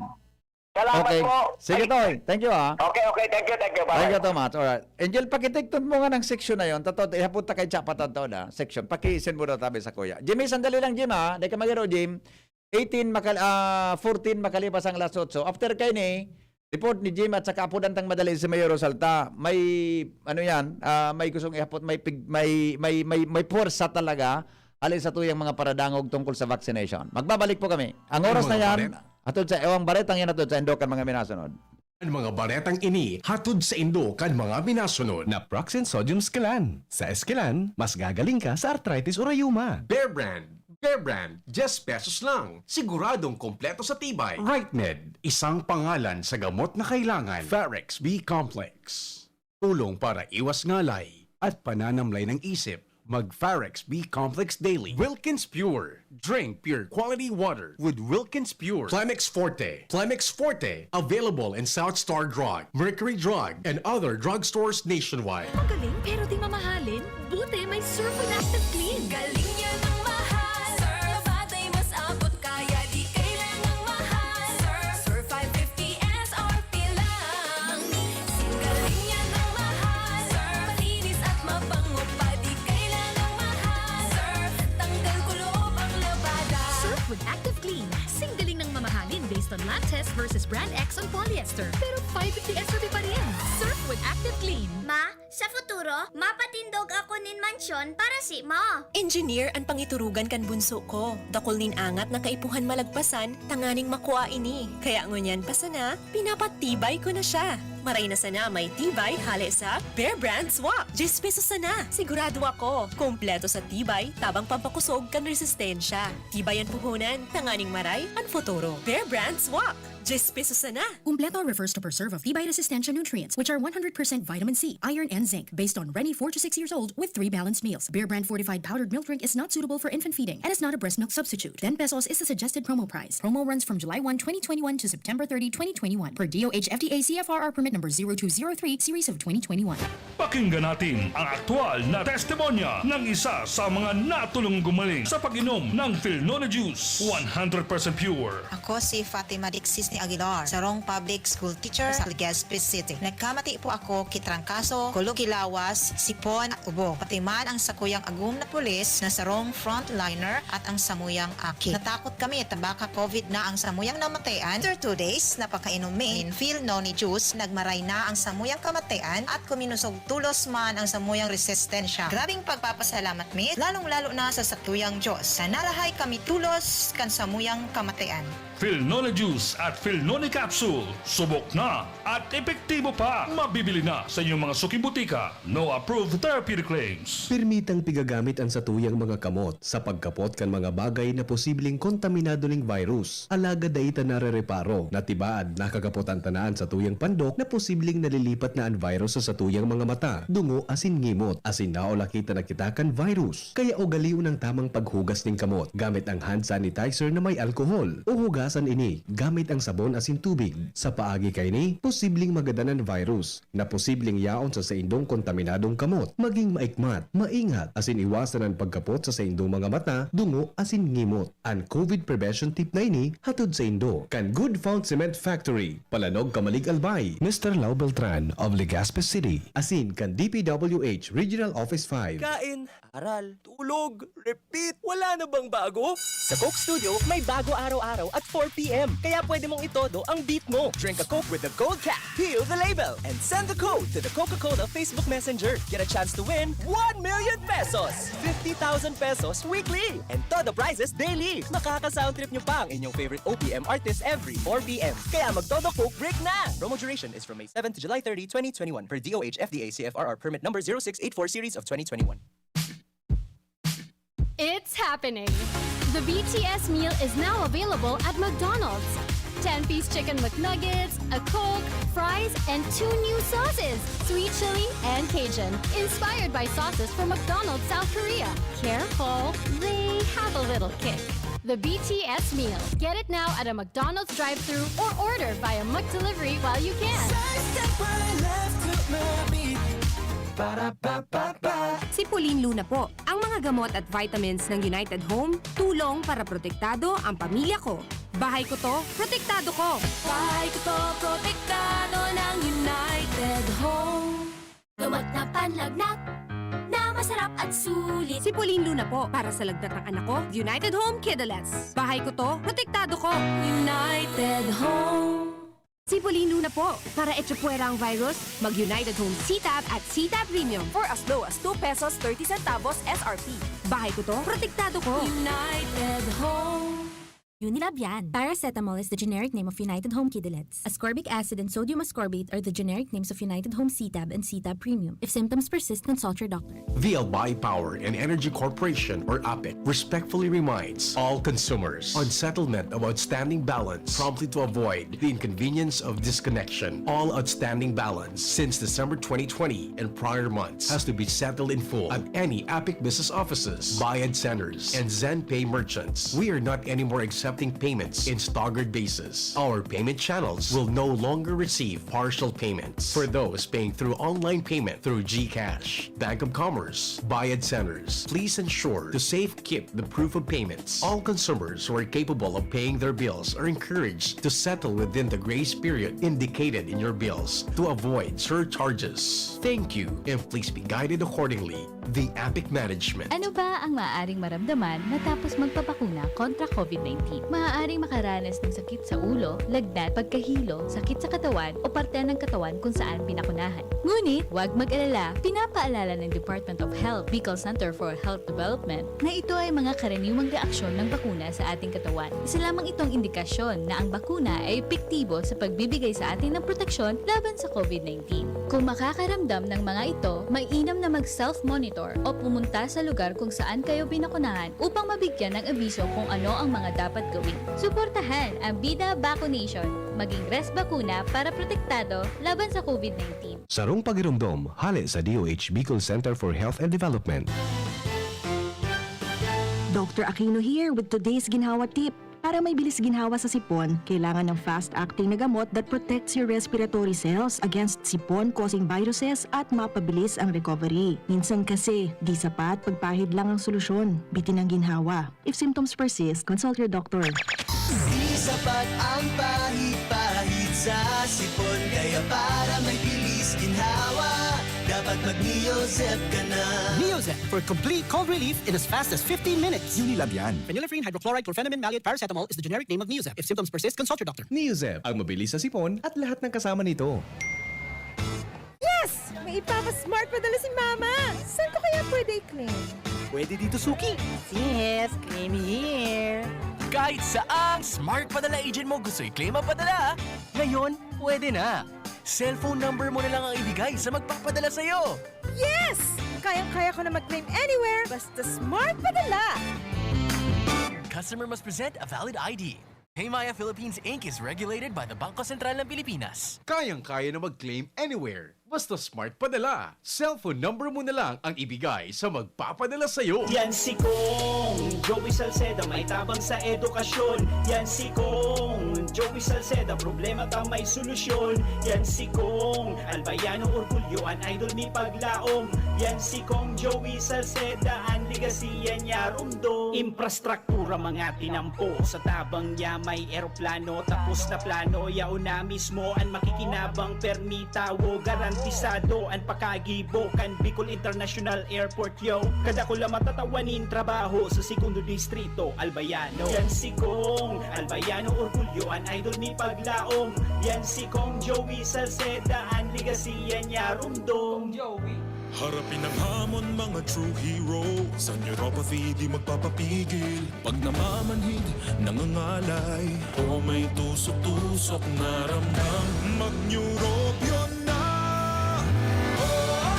Salamat Okay. po. Sige, Ay. Toy. Thank you, ah. Okay, okay. Thank you, thank you. Bye. Thank you so much. Alright. Angel, pakitigton mo nga ng section na yon. Tato, ihapon ta kay Chapa, tato na. Section. Paki-send mo daw tabi sa kuya. Jimmy, sandali lang, Jim, ha? Di ka magiro, Jim. Eighteen, makal-, ah, fourteen, makalipas ang alas otso. After kay ni, Report ni Jim at saka Apo Dantang Madali si Mayor Rosalta. May, ano yan, ah, may gustong ihapot, may pig-, may, may, may, may puwersa talaga hali sa tuyang mga paradangog tungkol sa vaccination. Magbabalik po kami. Ang oras na yan, hatod sa, ewang baretang yan, hatod sa Indokan, mga minasunod. Ang mga baretang ini hatod sa Indokan, mga minasunod. Naproxen Sodium Scalan. Sa Scalan, mas gagaling ka sa arthritis o rayuma. Bear Brand. Bear Brand, diyes pesos lang. Siguradong kompleto sa tibay. Right Med, isang pangalan sa gamot na kailangan. Farex B Complex. Tulong para iwas ngalay at pananamlay ng isip. Mag Farex B Complex Daily. Wilkins Pure. Drink pure quality water with Wilkins Pure. Plemex Forte. Plemex Forte. Available in South Star Drug, Mercury Drug, and other drugstores nationwide. Magaling pero di mamahalin? Buti may Surf with Active Clean. Galing yan ang mahal. Surf, batay mas abot kaya di kailangang mahal. Surf, Surf five fifty S R P lang. Singgaling yan ang mahal. Surf, malinis at mabango pa, di kailangang mahal. Surf, tanggal kuloob ang labada. Surf with Active Clean. Singgaling ng mamahalin based on lab test versus brand X on polyester. Pero five fifty S R P pa rin. Surf with Active Clean. Ma, sa futuro, mapatindog ako nin mansyon para simo. Engineer an pangiturugan kan bunso ko. Dakul nin angat na kaipuhan malagpasan tanganing makua ini. Kaya ngunyan pa sana, pinapatibay ko na siya. Maray na sana may tibay hale sa Bear Brand Swak. Diyes pesos sana. Sigurado ako, kompleto sa tibay, tabang pampakosog kan resistensya. Tibay an puhunan, tanganing maray an futuro. Bear Brand Swak. Diyes pesos sana. Kumpleto refers to preserve of tibay resistensya nutrients, which are one hundred percent vitamin C, iron, and zinc. Based on Reni, four to six years old, with three balanced meals. Bear Brand fortified powdered milk drink is not suitable for infant feeding and is not a breast milk substitute. Ten pesos is the suggested promo price. Promo runs from July one, twenty twenty-one to September thirty, twenty twenty-one, per D O H F D A C F R R permit number zero two zero three, series of twenty twenty-one. Pakinggan natin ang aktual na testimonya ng isa sa mga natulong gumaling sa pag-inom ng Filnone Juice, one hundred percent pure. Ako si Fatima Dixis ni Aguilar, sarong public school teacher sa Legazpi City. Nagkamati po ako ki trangkaso, kulog ki lawas, sipon, ubo. Pati man ang sakuyang agom na pulis na sarong frontliner at ang samuyang aki. Natakot kami ta baka covid na ang samuyang namatayan. After two days, napakainom mi nin Filnone Juice, nagmaray na ang samuyang kamatayan at kuminusog tolos man ang samuyang resistensya. Grabing pagpapasalamat mi, lalong-lalo na sa sakuyang Diyos, na narahay kami tolos kan samuyang kamatayan. Filnone Juice at Filnone Capsule, subok na at epektibo pa. Mabibili na sa inyong mga suking butika. No approved therapeutic claims. Pirmitang pigagamit an satuyang mga kamot sa pagkapot kan mga bagay na posibleng kontaminado ning virus. Alagad dai ta narereparo na tibaad nakakapotan ta na an satuyang pandok na posibleng nalilipat na an virus sa satuyang mga mata, dungo asin ngimot, asin naulakita na kita kan virus. Kaya ugalion ang tamang paghugas ning kamot gamit ang hand sanitizer na may alkohol, o hugasan ini gamit ang sabon asin tubig. Sa paagi kaini, posibleng magadan an virus na posibleng yaon sa saindong kontaminadong kamot. Maging maikmat, maingat, asin iwasan an pagkapot sa saindong mga mata, dungo, asin ngimot. An covid prevention tip na ini hatod saindo kan Good Found Cement Factory, Palanog, Camalig, Albay, Mister Lau Beltran of Legazpi City, asin kan D P W H Regional Office five. Kain, aral, tulog, repeat. Wala na bang bago? Sa Coke Studio, may bago araw-araw at four p m. Kaya pwede mong itodo ang beat mo. Drink a Coke with the gold cap, peel the label, and send the code to the Coca-Cola Facebook Messenger. Get a chance to win one million pesos, fifty thousand pesos weekly, and todo prizes daily. Makaka-sound trip nyo pa ang inyong favorite O P M artist every four p m. Kaya magtodo Coke break na! Promo duration is from May seven to July thirty, twenty twenty-one, per D O H F D A C F R R permit number zero six eight four series of twenty twenty-one. It's happening! The B T S meal is now available at McDonald's. Ten-piece chicken McNuggets, a Coke, fries, and two new sauces, sweet chili and Cajun. Inspired by sauces from McDonald's South Korea. Careful, they have a little kick. The B T S meal. Get it now at a McDonald's drive-thru or order via McDelivery while you can. Sa step I left to my beat. Para pa pa pa. Si Pauline Luna po. Ang mga gamot at vitamins ng United Home, tulong para protektado ang pamilya ko. Bahay ko to, protektado ko. Bahay ko to, protektado ng United Home. Gamot na panlagnat, na masarap at sulit. Si Pauline Luna po, para sa lagnat ng anak ko, United Home Kidalets. Bahay ko to, protektado ko. United Home. Sipolino na po! Para echapuwera ang virus, mag-United Home C-Tab at C-Tab Premium. For as low as two pesos thirty centavos S R P. Bahay ko to, protektado ko! United Home. Unilab yan. Paracetamol is the generic name of United Home Kidilets. Ascorbic acid and sodium ascorbate are the generic names of United Home C-Tab and C-Tab Premium. If symptoms persist, consult your doctor. The Albay Power and Energy Corporation or APEC respectfully reminds all consumers on settlement of outstanding balance promptly to avoid the inconvenience of disconnection. All outstanding balance since December twenty twenty and prior months has to be settled in full at any APEC business offices, Bayad Centers, and ZenPay merchants. We are not anymore accepting payments in staggered basis. Our payment channels will no longer receive partial payments for those paying through online payment through GCash, Bank of Commerce, Bayad Centers. Please ensure to safekeep the proof of payments. All consumers who are capable of paying their bills are encouraged to settle within the grace period indicated in your bills to avoid surcharges. Thank you, and please be guided accordingly. The APEC Management. Ano ba ang maaaring maramdaman matapos magpabakuna kontra COVID nineteen? Maaaring makaranas ng sakit sa ulo, lagnat, pagkahilo, sakit sa katawan o parte ng katawan kung saan binakunahan. Ngunit, huwag mag-alala, pinapaalala ng Department of Health, Bicol Center for Health Development, na ito ay mga karaniwang reaksyon ng bakuna sa ating katawan. Isa lamang itong indikasyon na ang bakuna ay epektibo sa pagbibigay sa atin ng proteksyon laban sa COVID nineteen. Kung makakaramdam ng mga ito, mainam na mag-self-monitor o pumunta sa lugar kung saan kayo binakunahan upang mabigyan ng abiso kung ano ang mga dapat gawin. Suportahan ang Bida Vaccination. Maging res bakuna para protektado laban sa COVID nineteen. Sarong pagiromdom, hale sa D O H Bicol Center for Health and Development. Doctor Aquino here with today's ginhawa tip. Para may bilis ginhawa sa sipon, kailangan ng fast-acting na gamot that protects your respiratory cells against sipon-causing viruses at mapabilis ang recovery. Minsan kasi, di sapat pagpahid lang ang solusyon. Bitin ang ginhawa. If symptoms persist, consult your doctor. Di sapat ang pahid-pahid sa sipon, kaya para may bilis ginhawa, dapat mag-Neozep ka na. Neozep for complete cold relief in as fast as fifteen minutes. Unilab yan. Phenylephrine, hydrochloride, chlorphenamine, maleate, paracetamol is the generic name of Neozep. If symptoms persist, consult your doctor. Neozep, ang mabilis sa sipon at lahat ng kasama nito. Yes! May ipapa-smart padala si Mama! Saan ko kaya pwede i-claim? Pwede dito, Suki. Yes, claim here. Kahit saang smart padala agent mo gusto i-claim ang padala, ngayon pwede na. Cellphone number mo na lang ang ibigay sa magpapadala sa'yo. Yes! Kayang-kaya ko na mag-claim anywhere basta smart padala! Customer must present a valid I D. Paymaya Philippines Inc is regulated by the Bangko Sentral ng Pilipinas. Kayang-kaya na mag-claim anywhere. Basta smart padala. Cellphone number mo na lang ang ibigay sa magpapadala sa'yo. Yan si Kong Joey Salceda, may tabang sa edukasyon. Yan si Kong Joey Salceda, problema ta may solusyon. Yan si Kong Albayano Orgulyo, an idol mi paglaom. Yan si Kong Joey Salceda, an legacy yan niya rumdom. Infrastructure Pura mga tinampo sa tabang niya may eroplano. Tapos na plano, yaon na mismo an makikinabang. Permi tawo, garantisado an pakagibo kan Bicol International Airport, yo. Kadakula matatawanin trabaho sa segundo distrito, Albayano. Yan si Kong Albayano, orgulyo an idol ni paglaom. Yan si Kong Joey Salceda, an legacy yan niya rumdom. Harapin ang hamon, mga true heroes. Ang neuropathy di magpapapigil. Pag namamanhid, nangangalay, o may tusok-tusok na ramdam, mag-Neurobion na! Oh,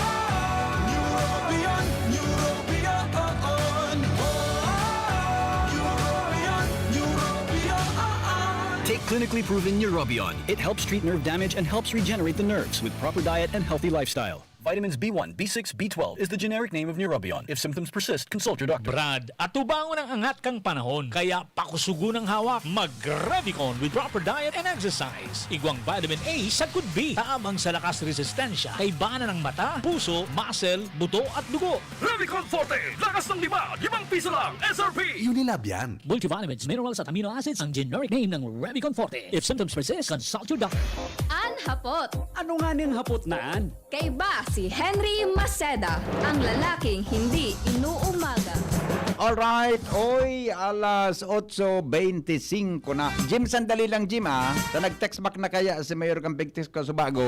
Neurobion, Neurobion, oh, oh. Neurobion, Neurobion, oh, oh. Take clinically proven Neurobion. It helps treat nerve damage and helps regenerate the nerves with proper diet and healthy lifestyle. Vitamins B one, B six, B twelve is the generic name of Neurobion. If symptoms persist, consult your doctor. Brad, atubangon ang angat kan panahon, kaya pakusugon ang hawak. Mag-Revicon with proper diet and exercise. Igwang vitamin A sagkod B, tabang sa lakas resistensya, kaibanan ng mata, puso, muscle, buto at dugo. Revicon Forte, lakas ng lima, limang piso lang, S R P! Unilab yan. Multivitamins, minerals at amino acids ang generic name ng Revicon Forte. If symptoms persist, consult your doctor. An Hapot. Ano nga ning hapot na an? Kaiba si Henry Maceda, ang lalaking hindi inuumaga. Alright, oy, alas otso beintisinko na. Jim, sandali lang, Jim, ah. Ta nag-text back na kaya si Mayor Camping Text ko sa bago.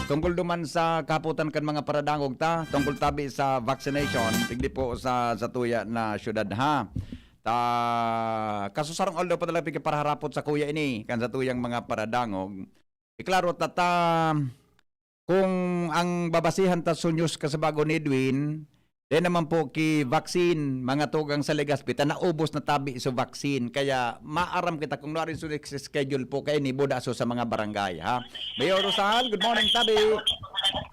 Tungkol duman sa kahapotan kan mga paradangog ta, tungkol tabi sa vaccination, digdi po sa, sa tuya na syudad, ha. Ta, kasusarong aldaw pa talaga pigkaparaharapot sa kuya ini, kan sa tuyang mga paradangog. Iklaro ta, ta, kung ang babasihan ta sa news kasabago ni Edwin, di naman po ki vaccine, mga tugang sa Legazpi, ta naubos na tabi sa vaccine. Kaya maaram kita kung nuarin sa next schedule po kayo ni Budaso sa mga barangay, ha? Mayor Rosal, good morning, tabi.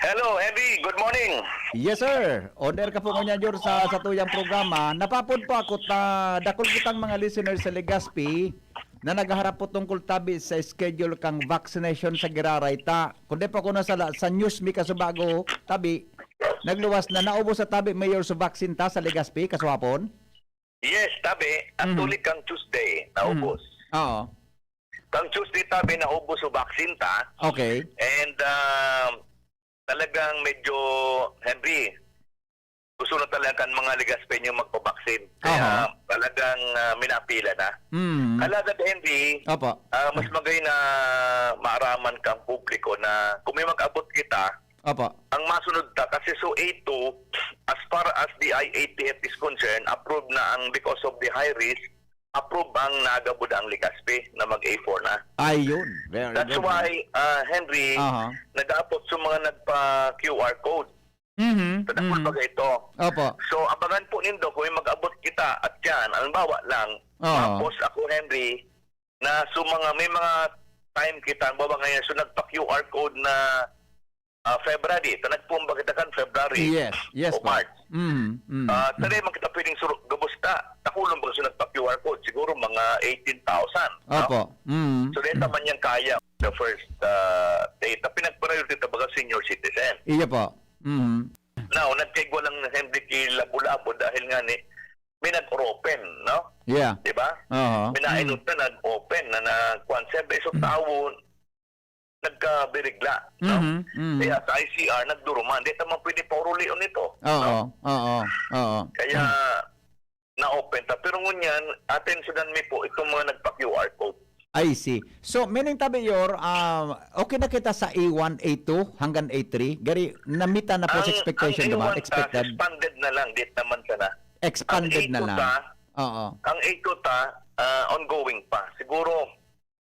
Hello, Eddie. Good morning. Yes, sir. Order ka po ngunyan, Jor, sa, sa tuyang programa. Napapod po ako ta dakul kitang mga listeners sa Legazpi na naghaharap po tungkol tabi sa schedule kang vaccination sa Giraray ta. Kung di pa ko nasala, sa news mi kasubago, tabi, nagluwas na naubos sa tabi mayor sa vaccine ta sa Legazpi, kasuhapon? Yes, tabi. Actually, kang Tuesday, naubos. Oo. Kang Tuesday, tabi, naubos sa vaccine ta. Okay. And um, talagang medyo, Henry, gusto na talaga kan mga Legazpeño magpabaksin. Kaya Aha. talagang ah, minapila na. Mm. Alagad, Henry, Opo. ah, mas magay na maaraman kang publiko na kung may mag-abot kita, Opo. ang masunod ta, kasi so A two, as far as the I A T F is concerned, approved na ang because of the high risk, approved ang nagabod ang Legazpi na mag A four na. Ayun. Very That's good. Why, ah, Henry, Aha. nag-aapot sa mga nagpa-Q R code. Mhm. Sa dakul Mhm. baga ito. Opo. So, abangan po nindo kung may mag-abot kita at yan, halimbawa lang, Oo. tapos ako, Henry, na so mga, may mga time kita, halimbawa ngayon, so nagpa-Q R code na ah, February, ta nagpumba kita kan February Yes. Yes o po. March. Mhm. Mhm. Ah, tari man kita pwedeng suru, gabos ta. Takulon ba so nagpa-Q R code? Siguro mga eighteen thousand. No? Opo. Mhm. So, dahil naman yan kaya, the first uh, data, pinag-priority ta baga senior citizen. Iya po. Mhm. Now, nagkaigwa lang, Henry, ki labo-labo dahil nga ni, may nag-open, no? Yeah. Di ba? Aha. May nainot na nag-open na nagkuhan. Siyempre, isang tawo, nagkabirigla, no? Mhm. Mhm. Kaya sa I C R, nagduruman. Di naman pwede paurulion ito, Oo. no? Oo. Oo. Kaya, na-open ta. Pero ngunyan, atensyonan mi po itong mga nagpa-Q R code. I see. So, meaning, tabi, Yor, ah, okay na kita sa A one, A two, hanggang A three? Gari, namita na po sa expectation, ang di ba? A one ta, Expected. Expanded na lang, di naman sana. Expanded Ang na A two lang. ta, Oo. Ang A two ta, ah, ongoing pa. Siguro,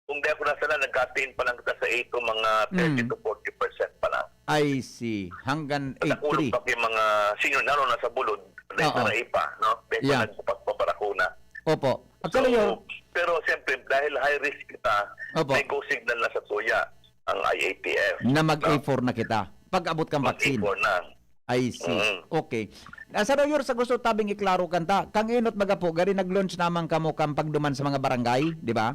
kung di ako nasala, nagkatiin pa lang kita sa A two mga Mm. thirty to forty percent pa lang. I see. Hanggang Sa A three. pa yung mga senior, lalo na sa bulod, may Oo. taray pa, no? May Yeah. yeah. Pagpaparakuna. Opo. So, Actually, Yor, pero siyempre, dahil high risk kita, Opo. may go signal na sa tuya ang I A T F. na no? mag-A four na kita. Pag-abot kang vaccine. Mag-A four na. I see. Mm. Okay. Ah, Sir Yor, sa gusto tabing iklaro kanta, kang enot baga po, gari nag-launch naman kamo kang pagduman sa mga barangay, di ba?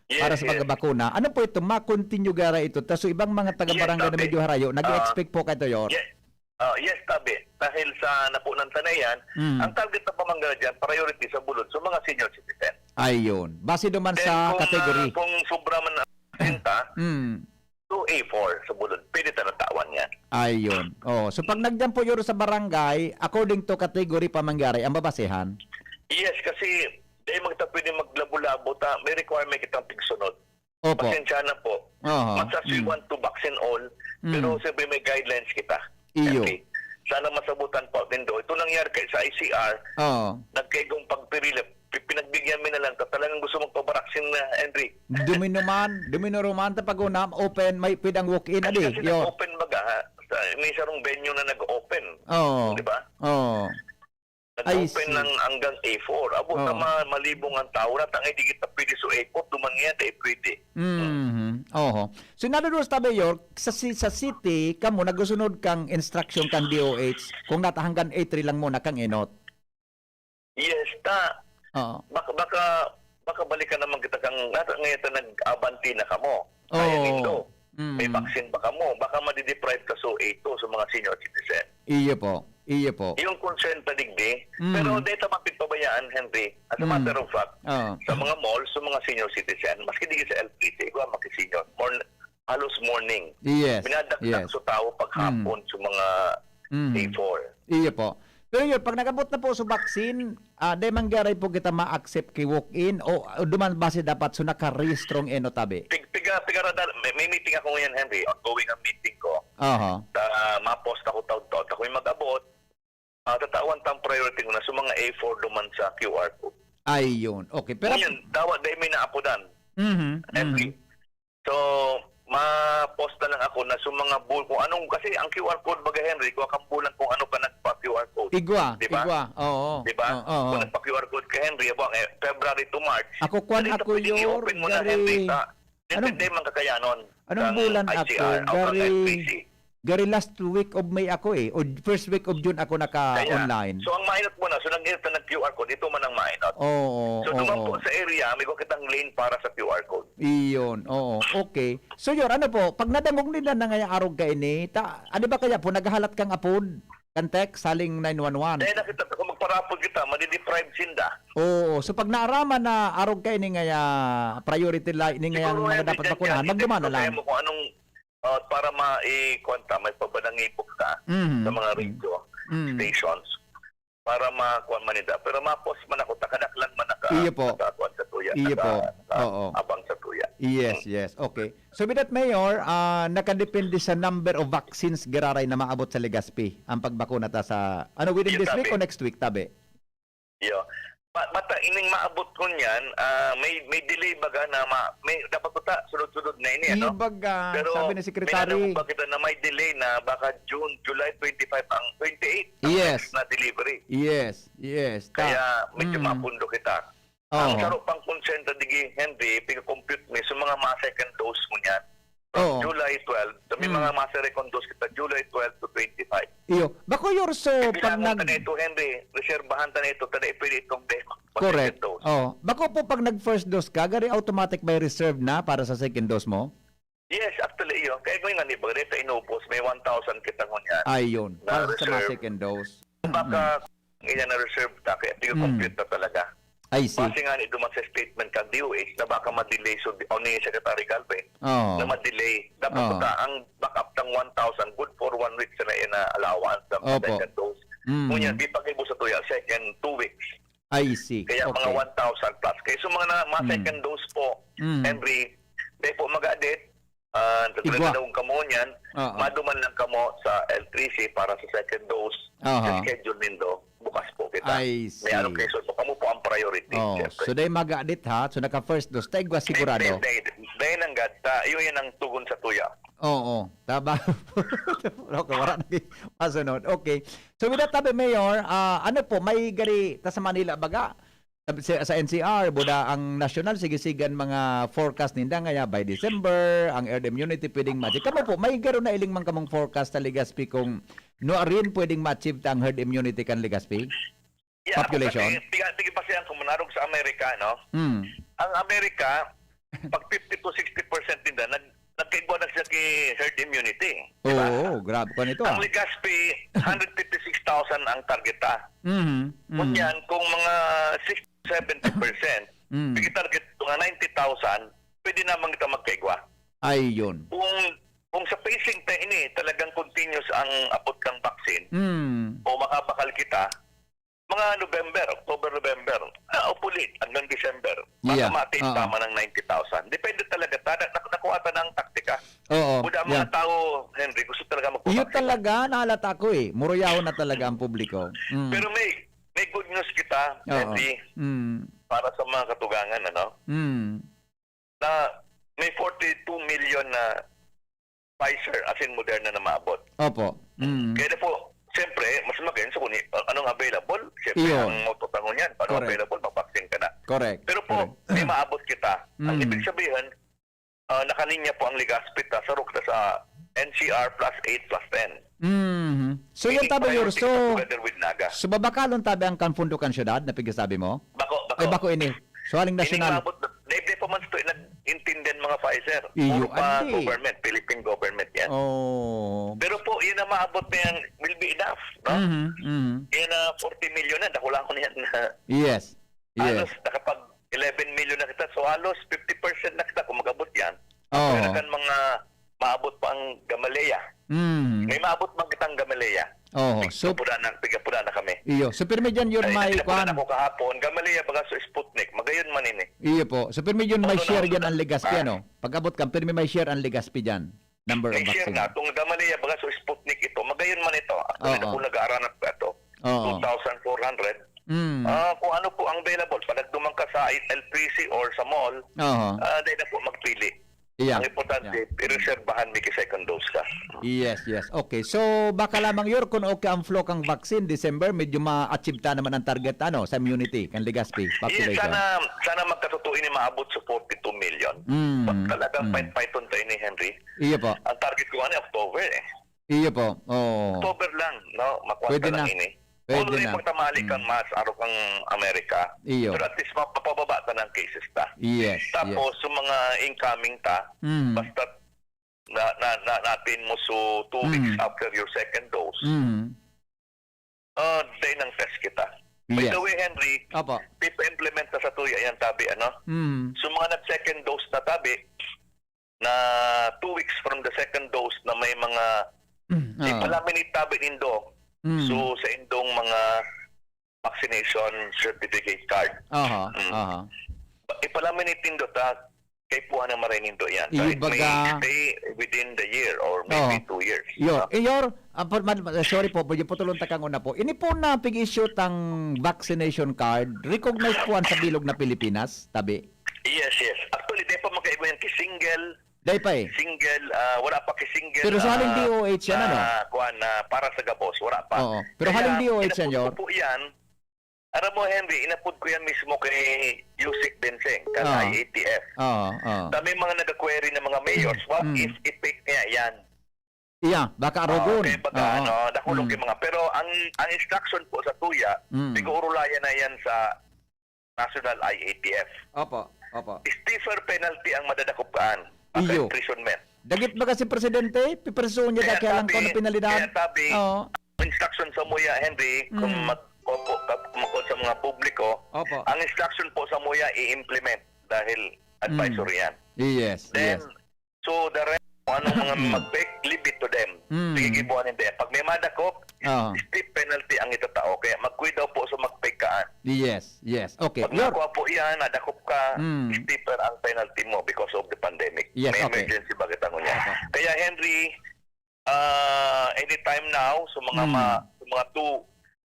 Yes, Para sa yes. pagbakuna. Ano po ito? Ma-continue gara ito? Tapos ibang mga taga-barangay na tabi. medyo harayo, nag-expect Ah, po kayo, Yor? Yes. Ah, yes, tabi. Dahil sa napunan ta na yan, Mm. ang target na pamangga dyan, priority sa bulod, sa mga senior citizen. Ayun. Base duman Then, sa kung, category. ah, kung sobra man ang renta, Mm. to A four sa bulod. Pwede ta natawan yan. Ayun. Oh, so pag nagdyan po Yor sa barangay, according to category pa mangyari ang babasehan? Yes, kasi dahil magta pwede maglabo-labo ta, may requirement kitang tigsunod. Opo. Pasensya na po. Aha. Mas as we Mm. want to vaccine all, Mm. pero siyempre may guidelines kita. Iyo. Okay. Sana masabutan po nindo. Ito nangyari kay sa I C R, Oo. nagkaigong pagpirila. Pi- Pinagbigyan mi na lang ta talagang gusto magpabaksin na, Henry. Dumino man, dumino roman ta pag una, open, may pwedeng walk-in, adi. Kasi Yo. Nag-open baga, ha? Sa, may sarong venue na nag-open. Oo. Di ba? Oo. I Nag-open see. Ng hanggang A four. Abot na Oo. ma- malibong ang tao na tangay di kita pwede sa A four, duman nga tayo pwede. Mhm. Oho. So, nadudulas tabi, York, sa, ci- sa city, kamo, nagusunod kang instruction kang D O H, kung nata hanggang A three lang muna kang enot. Yes, ta. Oo. Baka, baka, baka balikan naman kita kang, nata ngayon ta nag-abanti na kamo. Kaya Oo. nindo. Mm. May vaccine ba kamo? Baka madideprive ka so ito sa mga senior citizen. Iyo po. Iyo po. Yung concern ta digdi, Mm. pero dahil ta mapagpabayaan, Henry, as a Mm. matter of fact, Oo. sa mga malls, sa mga senior citizen, maski di sa L P C, igwa makisenior, more, halos morning. Yes. Minadakdak Yes. sa tao paghapon sa mga Mm. A four. Iyo po. Pero yun, pag nag-abot na po sa vaccine, ah, di man garay po kita ma-accept ki walk-in o, o duman base dapat so naka-restrong eno tabi? Pig, piga, piga radar, may, may meeting ako ngayon, Henry. Ongoing ang meeting ko. Aha. Ta, ma-post ako taon-taon. Ako yung mag-abot. Ah, tatawan tang priority ko na sa mga A four duman sa Q R code. Ayun. Okay. Pero, Ngayon, dawa dahil may naapodan. Mhm, Henry. mhm. So, ma-post na lang ako na sa mga bul-, kung anong, kasi ang Q R code baga, Henry, kung akang bulan kung ano ka nagpa-Q R code. Igwa, Di ba? igwa. Oo. Di ba? Oo, oo. Kung nagpa-Q R code ka, Henry, abang, eh, February to March. Ako, kwan, Dali, ako, pwede Yor, i-open mo na, gari, Henry, sa anong, hindi man kakayanon. anong Ang bulan I C R, ako? o ang Gari, F P C. gari last week of May ako eh. O first week of June ako Kaya, naka-online. So, ang mainot mo na, so nag-init na nag-Q R code, ito man ang mainot. Oo, So, duman oo. po sa area, may kitang lane para sa Q R code. Iyon, oo. Okay. So, Yor, ano po, pag nadangog nila na ngaya arog ka ini, ta, ano ba kaya po, naghahalat kang apod? Kan text, saling nine one one. Dahil nakita ko, magparapod kita, madideprive sinda. Oo. So, pag naaraman na arog ka ini ngaya priority line, ini ngaya Siguro, mga Henry, dapat dyan, bakunahan, dyan, magduman na i-discuss lang. mo kung anong, uh, para maipon ta, may pabanangipok ka Mhm. sa mga radio, Mhm. stations, para makuha man nila. Pero ma-post man ako, takadaklan man naka, Iyo po. nakakuha sa tuya. Iyo naka, po. naka- Oo. abang sa tuya. Yes, yes. Okay. So with that, Mayor, ah, nakadepende sa number of vaccines giraray na maabot sa Legazpi ang pagbakuna ta sa, ano, within Yes, this week tabi. O next week, tabi? Iyo. Ma- bata, ining maabot ko niyan, ah, may may delay baga na ma, may dapat ko ta, sunod-sunod na ini, ano? Ibaga, Pero sabi ni Secretary. May nanong ba kita na may delay na baka June, July twenty-five ang twenty-eight ang Yes. next na delivery. Yes, yes. Ta- Kaya medyo Mm. mapundo kita. Oo. Ang saro pang konsenta digi, Henry, pinakompute mi sa mga mga second dose mo niyan. From Oo. July twelve, sa may Mm. mga mga second dose kita, July twelve to twenty-five. Iyo. Bako, Yor, so pag Bilangan nag... ta na ito, Henry. Reserbahan ta na ito. Tada pwede itong demo. Correct. Second dose. Oh, bako po pag nag first dose ka, gari automatic may reserve na para sa second dose mo? Yes, actually, iyo. Kaya ko nga, di ba, dito inubos, may one thousand kita ngunyan. Ayun. Na Para sa mga reserve. Second dose. Baka, iyan na reserve ta, kaya pinakompute na talaga. I see. Base nga ni duman sa statement kang D O H na baka ma-delay, so, o ni Secretary Galvin, Oo. na ma-delay. Dapat Oo. ta, ang backup ng one thousand, good for one week sa na, na allowance ng Opo. second dose. Mm. Ngunyan, di pag-ibo sa tuya, second, two weeks. I see. Kaya mga Okay. one thousand plus. Kaya sa mga, na, mga Mm. second dose po, Mm. Henry, di po mag-adit, ah, Igwa. Nagdadalawang kamo niyan, Oo. maduman lang kamo sa L three C para sa second dose. Aha. Schedule nindo, bukas po kita. I see. May allocation po. Kamo po ang priority, Oh, siyempre. so dahil mag-adit ha, so naka first dose, ta igwa sigurado. Dahil, dahil, dahil ang gata, yun yan ang tugon sa tuya. Oo, tama. Okay, wala na masunod. Okay. So with that, tabi, Mayor, ah, ano po, may gari ta sa Manila baga? Sa, sa N C R, buda ang national, sige-sigan mga forecast ninda ngaya by December, ang herd immunity pwedeng ma-achieve. Kamo po, may garo na iling man kamong forecast sa Legazpi kung nuarin pwedeng ma-achieve ta ang herd immunity kan Legazpi? Yeah, Population? Kasi, tiga, tiga pa siya kung manarog sa Amerika, no? Hmm. Ang Amerika, pag fifty to sixty percent ninda, nag, nagkaigwa na siya ki herd immunity. Di ba? Oo, grabe pa nito ah. Ang Legazpi, hundred fifty-six thousand ang target, ah. Mhm, mhm. Kunyan, kung mga sixty, seventy percent, Mm. pag target ko nga ninety thousand, pwede naman kita magkaigwa. Ayun. Kung, kung sa pacing ta ini, talagang continuous ang abot ng vaccine, Mm. o makabakal kita, mga November, October, November, ah, hopefully, hanggang December, baka Yeah. ma-attain Oo. tama ng ninety thousand. Depende talaga. Tada, nak-, nakuha ta na ang taktika. Oo. Buda ang mga Yeah. tao, Henry, gusto talaga magpabakal. Iyo talaga, naalata ko eh. Muruyahon na talaga ang publiko. Mm. Pero may, may good news kita, Oo. Henry, Mm. para sa mga katugangan, ano? Mm. Na may forty-two million na Pfizer, as in Moderna na maabot. Opo. Mm. Kaya na po, siyempre, mas magayon sa kuni, anong available? Siyempre, Iyo. Ang maututangon yan, paano Correct. Available, mag-vaccine ka na. Correct. Pero po, Correct. may maabot kita. Ang Mm. ibig sabihin, ah, nakaninya po ang Legazpi ta, sarok na sa N C R plus eight plus ten. Mhm. So, May yun tabi, priority Yorso. Kita together with Naga. So, babakalon tabi ang kan Fundo kan Syudad na pigsasabi mo? Bako, bako. Ay, bako ini. So, haling Hindi nasyonal. Maabot na, dahil di pa man ito nag-intindihan mga Pfizer. Iyo, Puro pa andi. Government, Philippine government yan. Oh. Pero po, yun ang maabot na yan, will be enough, no? Mhm, mhm. Yan na forty million na, dakula ko na yan. Yes. Yes. Halos nakapag eleven million na kita. So, halos fifty percent na kita kung mag-abot yan. Oo. Pero kan mga abot pa ang Gamaleya. Mm. May maabot man kitang Gamaleya. Oho, so, Pigkapuda na, pigkapuda na kami. Iyo. So, pirmi dyan yun, Ay, may pigkapuda kwan. na ako kahapon. Gamaleya, baga sa Sputnik. Magayon man ini. Iyo po. So, pirmi yun, may Ano na share ako dyan ang sa Legazpi, Ah. ano? Pag-abot ka, pirmi may share ang Legazpi dyan. Number of May share vaccine. na. Kung Gamaleya, baga sa Sputnik ito. Magayon man ito. Actually, Oo. ako nag-aaranap ka ito. Oo. Two thousand four hundred. Mm. Ah, kung ano po ang available. Pag nagduman ka sa L P C or sa mall, Oho. ah, dahil na po magpili. Yeah. Ang importante, Yeah. ireserbahan mi ki second dose ka. Yes, yes. Okay. So, baka lamang, Yor, kung okay ang flow kang vaccine, December, medyo ma-achieve ta naman ang target, ano, sa immunity, kan Legazpi Yes, population. sana, sana magkatotoo ini maabot sa forty-two million. Mm, Talagang mm. fight-fighton tayo ni Henry. Iyo po. Ang target ko, ano, October eh. Iyo po. Oo. October lang, no? Makuha Pwede ka lang na. ini. Pwede Although na. ipagtamali Mm. kang mass, araw kang Amerika, Iyo. pero at least mapapababa ka ng cases ta. Yes, Tapos, yes. sa mga incoming ta, Mm. basta na, na, na, natin mo so two Mm. weeks after your second dose, Mm. ah, day ng test kita. By Yes. the way, Henry, Opo. ipa-implement na sa tuya yan, tabi, ano? Mm. So, mga nag-second dose na tabi, na two weeks from the second dose na may mga Mm, oo. ipalaminate tabi nindo. Mm. So, sa indong mga vaccination certificate card. Aha, Mm. aha. Ipalaminate nindo ta, kay puha na maray nindo yan. Iyo Kahit may baga. stay within the year or maybe Oo. two years. Iyo. No? Iyor, ah, pa-, ma-, ma-, sorry po, medyo putulon ta kang una po. Ini po na pig-issue tang vaccination card, recognized po an sa bilog na Pilipinas, tabi? Yes, yes. Actually, di pa magkaiba yan. Ki single, Dai pa eh. single, ah, wala pa ki single, Pero sa haling ah, D O H yan, ano? ah, kuwan, ah, para sa gabos, wala pa. Oo. Pero Kaya, haling D O H yan, inapod ko Yor? po yan. Aram mo, Henry, inapod ko yan mismo kay Yusik Benseng, kan Oo. I A T F. Oo, oo. Dami mga nag-query ng mga mayors, what Mm. if i-fake niya yan? Iya, baka Oo, arogon. kaya baga, Oo. ano, nakulong Mm. yung mga, pero ang, ang instruction po sa tuya, Mm. siguro layan na yan sa National I A T F. Opo, opo. Stiffer penalty ang madadakop kaan. Baka Iyo. imprisonment. Dagit ba kasi presidente? Pipresoon niya Kaya dahil lang sabi, ko na penalidad? kaya sabi, Oo. instruction sa muya, Henry, kung Mm. mag-, opo, kag-, magkon sa mga publiko, Opo. ang instruction po sa muya, i-implement dahil advisory Mm. yan. Yes, Then, yes. so, the rest, kung anong mga Mm. mag-fake, leave it to them. Mm. Sige, gibuhan hindi. Pag may madakop, Oo. steep penalty ang itatao. Kaya mag-queue daw po sa mag-fake kaan. Yes, yes. Okay. Pag Yor- nakuha po yan, nadakop ka, Mm. steeper ang penalty mo because of the pandemic. Yes, May okay. emergency ba kita ngunyan? Okay. Kaya, Henry, ah, anytime now, sa mga Mm. ma-, sa mga two,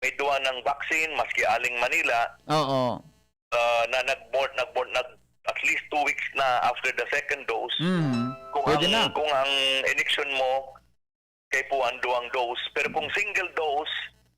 may duwa ng vaccine, maski aling Manila, Oo. ah, na nag-more, nag-more, nag-, at least two weeks na after the second dose, Mm. kung Pwede ang, na. kung ang injection mo, kay po ang duwang dose. Pero kung single dose,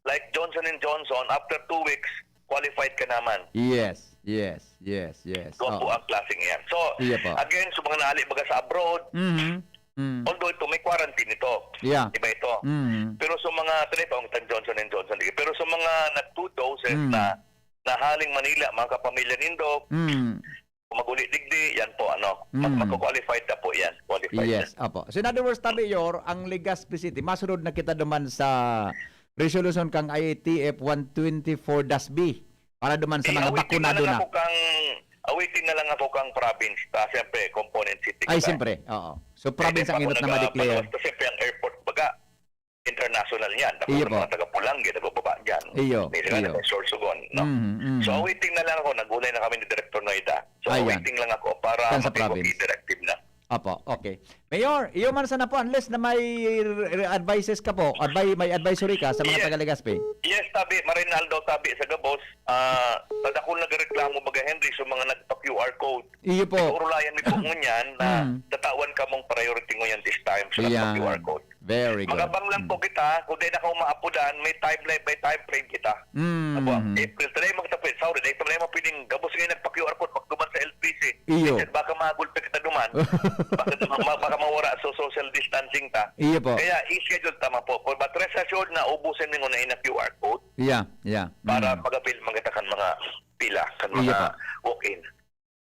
like Johnson and Johnson, after two weeks, qualified ka naman. Yes, yes, yes, yes. Doon po Oo. ang klaseng iyan. So, Iya po. again, sa mga naali baga sa abroad, Mhm. Mm. although ito, may quarantine ito. Yeah. Iba ito. Mm. Pero sa mga, ito na ito, ang Johnson and Johnson. Pero sa mga nag-two doses Mm. na, na haling Manila, mga kapamilya nindo, Mm. kung mag-uli digdi, yan po, ano, mag-, Mm. magko-qualified na po yan. Qualified Yes, na. apo. So, in other words, tabi, Yor, ang Legazpi City, masunod na kita duman sa resolution kang I A T F one twenty-four dash B para duman sa Eh, mga awaiting na bakunado lang na. ako kang, awaiting na lang ako kang province. Ta, siyempre, component city Ay, kita. siyempre, oo. So, Eh, province ang bako inot na naga-, ma-declare. Basta siyempre ang airport, baga, international yan. Dako Iyo ng po. mga taga Pulangi, nagbababa dyan. Iyo, May sila iyo. na Sorsogon, no? Mhm, mhm. So, awaiting na lang ako. Nag-ulay na kami ni Director Noida. So, Ayan. awaiting lang ako para Saan sa province? makipag-directive na. Apo, okay. Mayor, iyo man sana po, unless na may r-, r-, advices ka po, advi-, may advisory ka sa mga Yes. taga Legazpi. Yes, tabi, Marinaldo, tabi sa gabos, ah, sa dakul nagreklamo baga, Henry, sa mga nagpa-Q R code. Iyo po. Siguro layan mi po ngunyan na Mm. tatawan ka mong priority ngunyan this time sa Ayan. nagpa-Q R code. Very good. Magabang lang Mm. po kita, kung di na ka umaapodan, may timeline, may time frame kita. Mm. Apo, April, tayo magtapit, sorry, dahil tayo magpiling, gabos ngayon nagpa-Q R code, magduman sa L P C. Iyo. Kasi baka magulpi kita duman. Baka, ma-, baka mawara sa social distancing ta. Iyo po. Kaya i-schedule tama po. But rest assured na ubusin ninyo na in a Q R code Yeah, yeah. para Mm. pag-avail man kita kan mga pila, kan Iyo mga po. walk-in.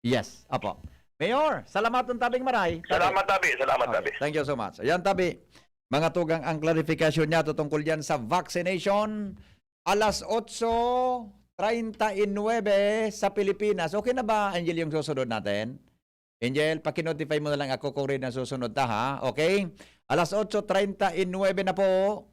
Yes, apo. Mayor, salamaton tabing maray. Tabi. Salamat, tabi. Salamat, Okay, tabi. thank you so much. Ayan, tabi. Mga tugang ang clarification niya tungkol yan sa vaccination. Alas otso treinta y nuebe sa Pilipinas. Okay na ba, Angel, yung susunod natin? Angel, paki-notify mo na lang ako kung rin ang susunod ta, ha? Okay? Alas otso treinta y nueve na po.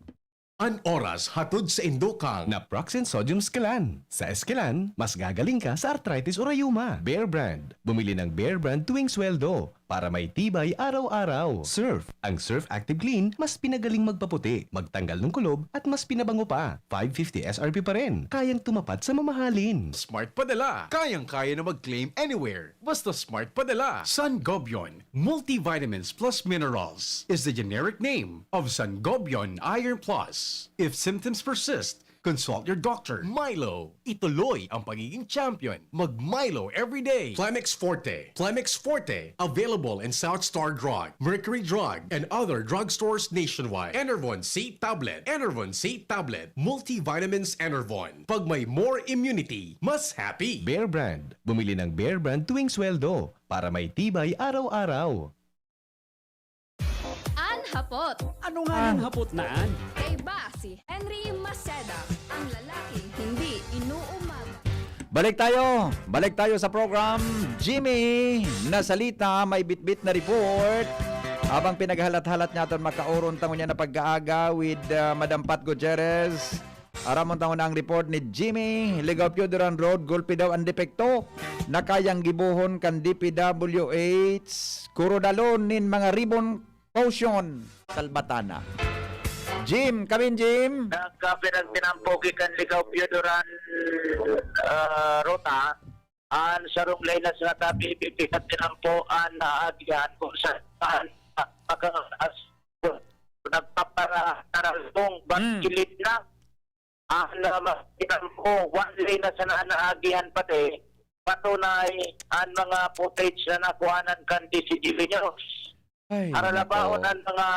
An oras hatod sa indo kang Naproxen Sodium Esquilan. Sa Esquilan, mas gagaling ka sa arthritis o rayuma. Bear Brand. Bumili ng Bear Brand tuwing sweldo para may tibay araw-araw. Surf. Ang Surf Active Clean mas pinagaling magpaputi, magtanggal ng kulob at mas pinabango pa. Five fifty S R P pa rin. Kayang tumapat sa mamahalin. Smart Padala. Kayang-kaya na mag-claim anywhere. Basta Smart Padala. Sangobion Multivitamins Plus Minerals is the generic name of Sangobion Iron Plus. If symptoms persist, consult your doctor. Milo, ituloy ang pagiging champion. Mag Milo every day. Clemex Forte. Clemex Forte, available in South Star Drug, Mercury Drug, and other drugstores nationwide. Enervon C Tablet. Enervon C Tablet. Multivitamins Enervon. Pag may more immunity, mas happy. Bear Brand. Bumili ng Bear Brand tuwing sweldo para may tibay araw-araw. An hapot. Ano nga ang hapot na an? Kaiba si Henry Maceda, ang lalaki hindi inuumaga. Balik tayo. Balik tayo sa program. Jimmy Nasalita, may bitbit na report. Habang pinaghalat-halat niya itong makauron tangon niya na pag-aaga with uh, Madam Pat Gutierrez. Aramon tangon na ang report ni Jimmy. Ligaw Pio Duran Road, gulpi daw ang depekto. Nakayang gibohon kan D P W H. Kurudalon nin mga ribbon caution. Salbatana. Jim, kamin Jim. Nagkapinagtinampo kan Ligaw Pio Duran ah, ruta. An sarong lay na sa tabi, bibigat tinampo an naagihan kung saan makaas nagpapararalong Mm. bagkilid na. An ah, mas tinampo, one lay na sana an naagihan pati. Patunay, an mga footage na nakuhanan kan D C G B News. Ay, Aralabaon nako. Ang mga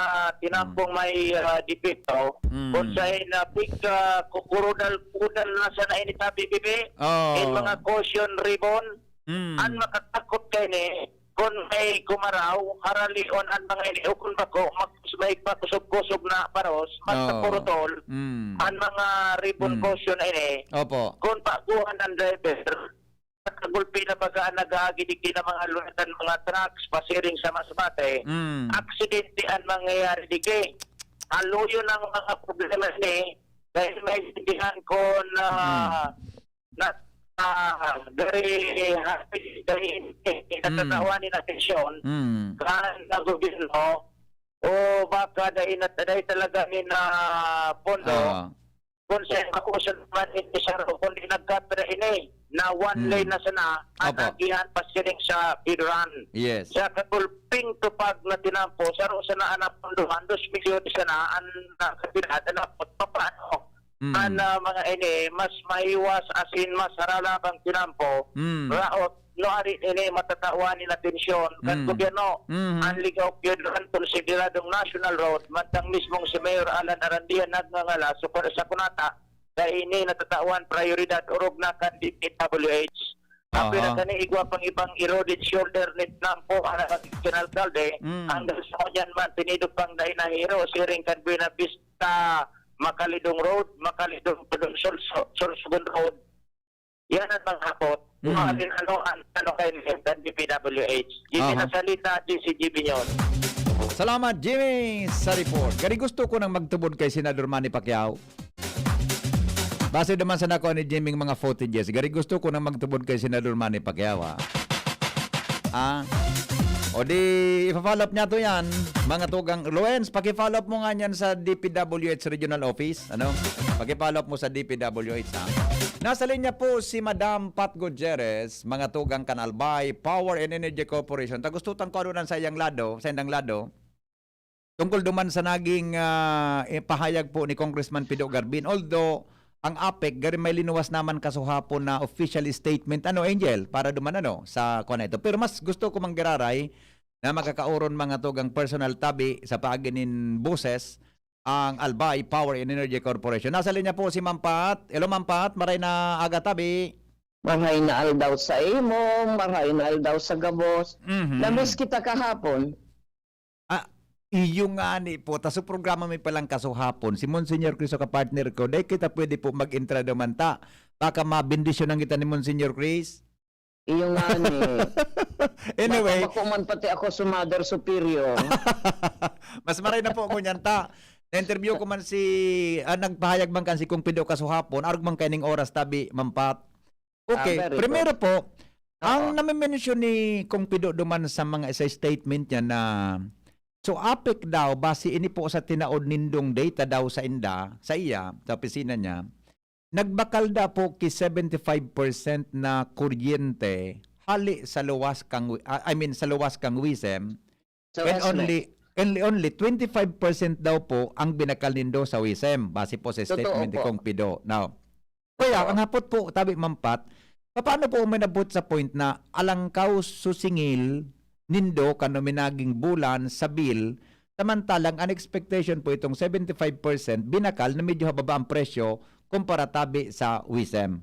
tinampong may ah, depekto, Mm. kung sa na big ah, kukurudal-kudal na sana ini sa B B B, Oh. In mga caution ribbon, Mm. An makatakot kaini, kun may kumaraw, haralion an mga ini, o kun bako, mag-, may pakusog-kusog na paros, mas Oo. Napurutol, Mm. An mga ribbon Mm. caution na ini, Opo. Kun paguhan ang driver, nakagulpi na baga ang nag-aagi digdi na mga lulatan, mga trucks, pasiring sa Masbate, Mm. Aksidente ang mangyayari digdi. Haluyon ang mga problema ini, dahil may sindihan kun ah, Mm. na ah, very happy dahil Mm. natatawan nin atensyon Mm. kan na gobyerno o baka dahil, na, dahil talaga ni na pondo Ah. Kung sa makusa naman ini sa kundi nagkapira ini na one Mm. lane na sana ang Opo. Agihan pasiring sa Bidran. Yes. Sa kagulping tupag na tinampo, saro sana ang napunduhan, dos milyon sana ang nakapirat, ang napot, paano? Mm. Ang ah, mga ini, mas maiwas asin mas haralabang tinampo, Mm. raot, no ari ini matatawan nin atensyon kan Mm. gobyerno. Mm. Ang Ligaw Piedran konsideradong national road, mantang mismong si Mayor Alan Arandia nagngangalas sa, sa kunata, dai ini natatawan prioridad orog na kan D P W H. Aha. Apira kani igwa pang ibang eroded shoulder ni Blanco, ang naging alkalde, Mm. hanggang sa ngunyan man, tinido pang dai nahiro, siring kan Buena Vista, Makalidong Road, Makalidong Padong Sorso-, Sorsogon Road. Yan ang mga hapot. Mm. Kung alin ano, an-, ano kayo ni kan D P W H. Jimmy Aha. Nasalita, D C G B News. Salamat, Jimmy, sa report. Gari gusto ko nang magtubod kay Senador Manny Pacquiao. Base naman sa nakuha ni Jimmy mga footages, gari gusto ko nang magtubod kay Senador Manny Pacquiao, ha? Ah? O di, ipa-follow up niya to yan, mga tugang. Loens, paki-follow up mo nga niyan sa D P W H Regional Office. Ano? Paki-follow up mo sa D P W H, ha? Nasa linya po si Madam Pat Gutierrez, mga tugang kan Albay Power and Energy Corporation. Tagustutan ko ano nang sa iyang lado, sa indang lado. Tungkol duman sa naging ah, eh, pahayag po ni Congressman Pido Garbin. Although, ang APEC, gari may linuwas naman kasuhapon na official statement. Ano, Angel? Para duman ano, sa kuwan na ito. Pero mas gusto ko manggiraray na makakauron mga tugang personal tabi sa paagi nin boses ang Albay Power and Energy Corporation. Nasa linya po si Ma'am Pat. Hello, Ma'am Pat. Maray na aga tabi. Maray na aldaw sa imo, maray na aldaw sa gabos. Mhm. Namiss kita kahapon. Ah, iyo nga ni po. Ta sa programa mi palang kasuhapon, si Monsignor Chris o kapartner ko, dai kita pwede po mag-intra duman ta. Baka mabendisyonan kita ni Monsignor Chris. Iyo nga ni. Anyway. Baka bako man pati ako sa Mother Superior. Mas maray na po ngunyan ta. Na-interview ko man si, ah, nagpahayag man kan si Kong Pido kasuhapon, arog man kaining oras, tabi, Mampat. Okay, Ah, very primero good. po, ang Oo. nami-mention ni Kong Pido duman sa mga, sa statement niya na, so, APEC daw, base ini po sa tinaod nindong data daw sa inda, sa iya, sa opisina niya, nagbakal da po ki seventy-five percent na kuryente hali sa luwas kang wi-, ah, I mean, sa luwas kang WESM, So, and estimate. only, only, only twenty-five percent daw po ang binakal nindo sa WESM, base po sa Totoo statement ni po. Kong Pido. Now, kaya, Totoo. ang hapot po, tabi, Mampat, paano po uminabot sa point na alangkaw susingil nindo kan uminaging bulan sa bill, samantalang an expectation po itong seventy-five percent binakal na medyo hababa ang presyo kumpara tabi sa WESM?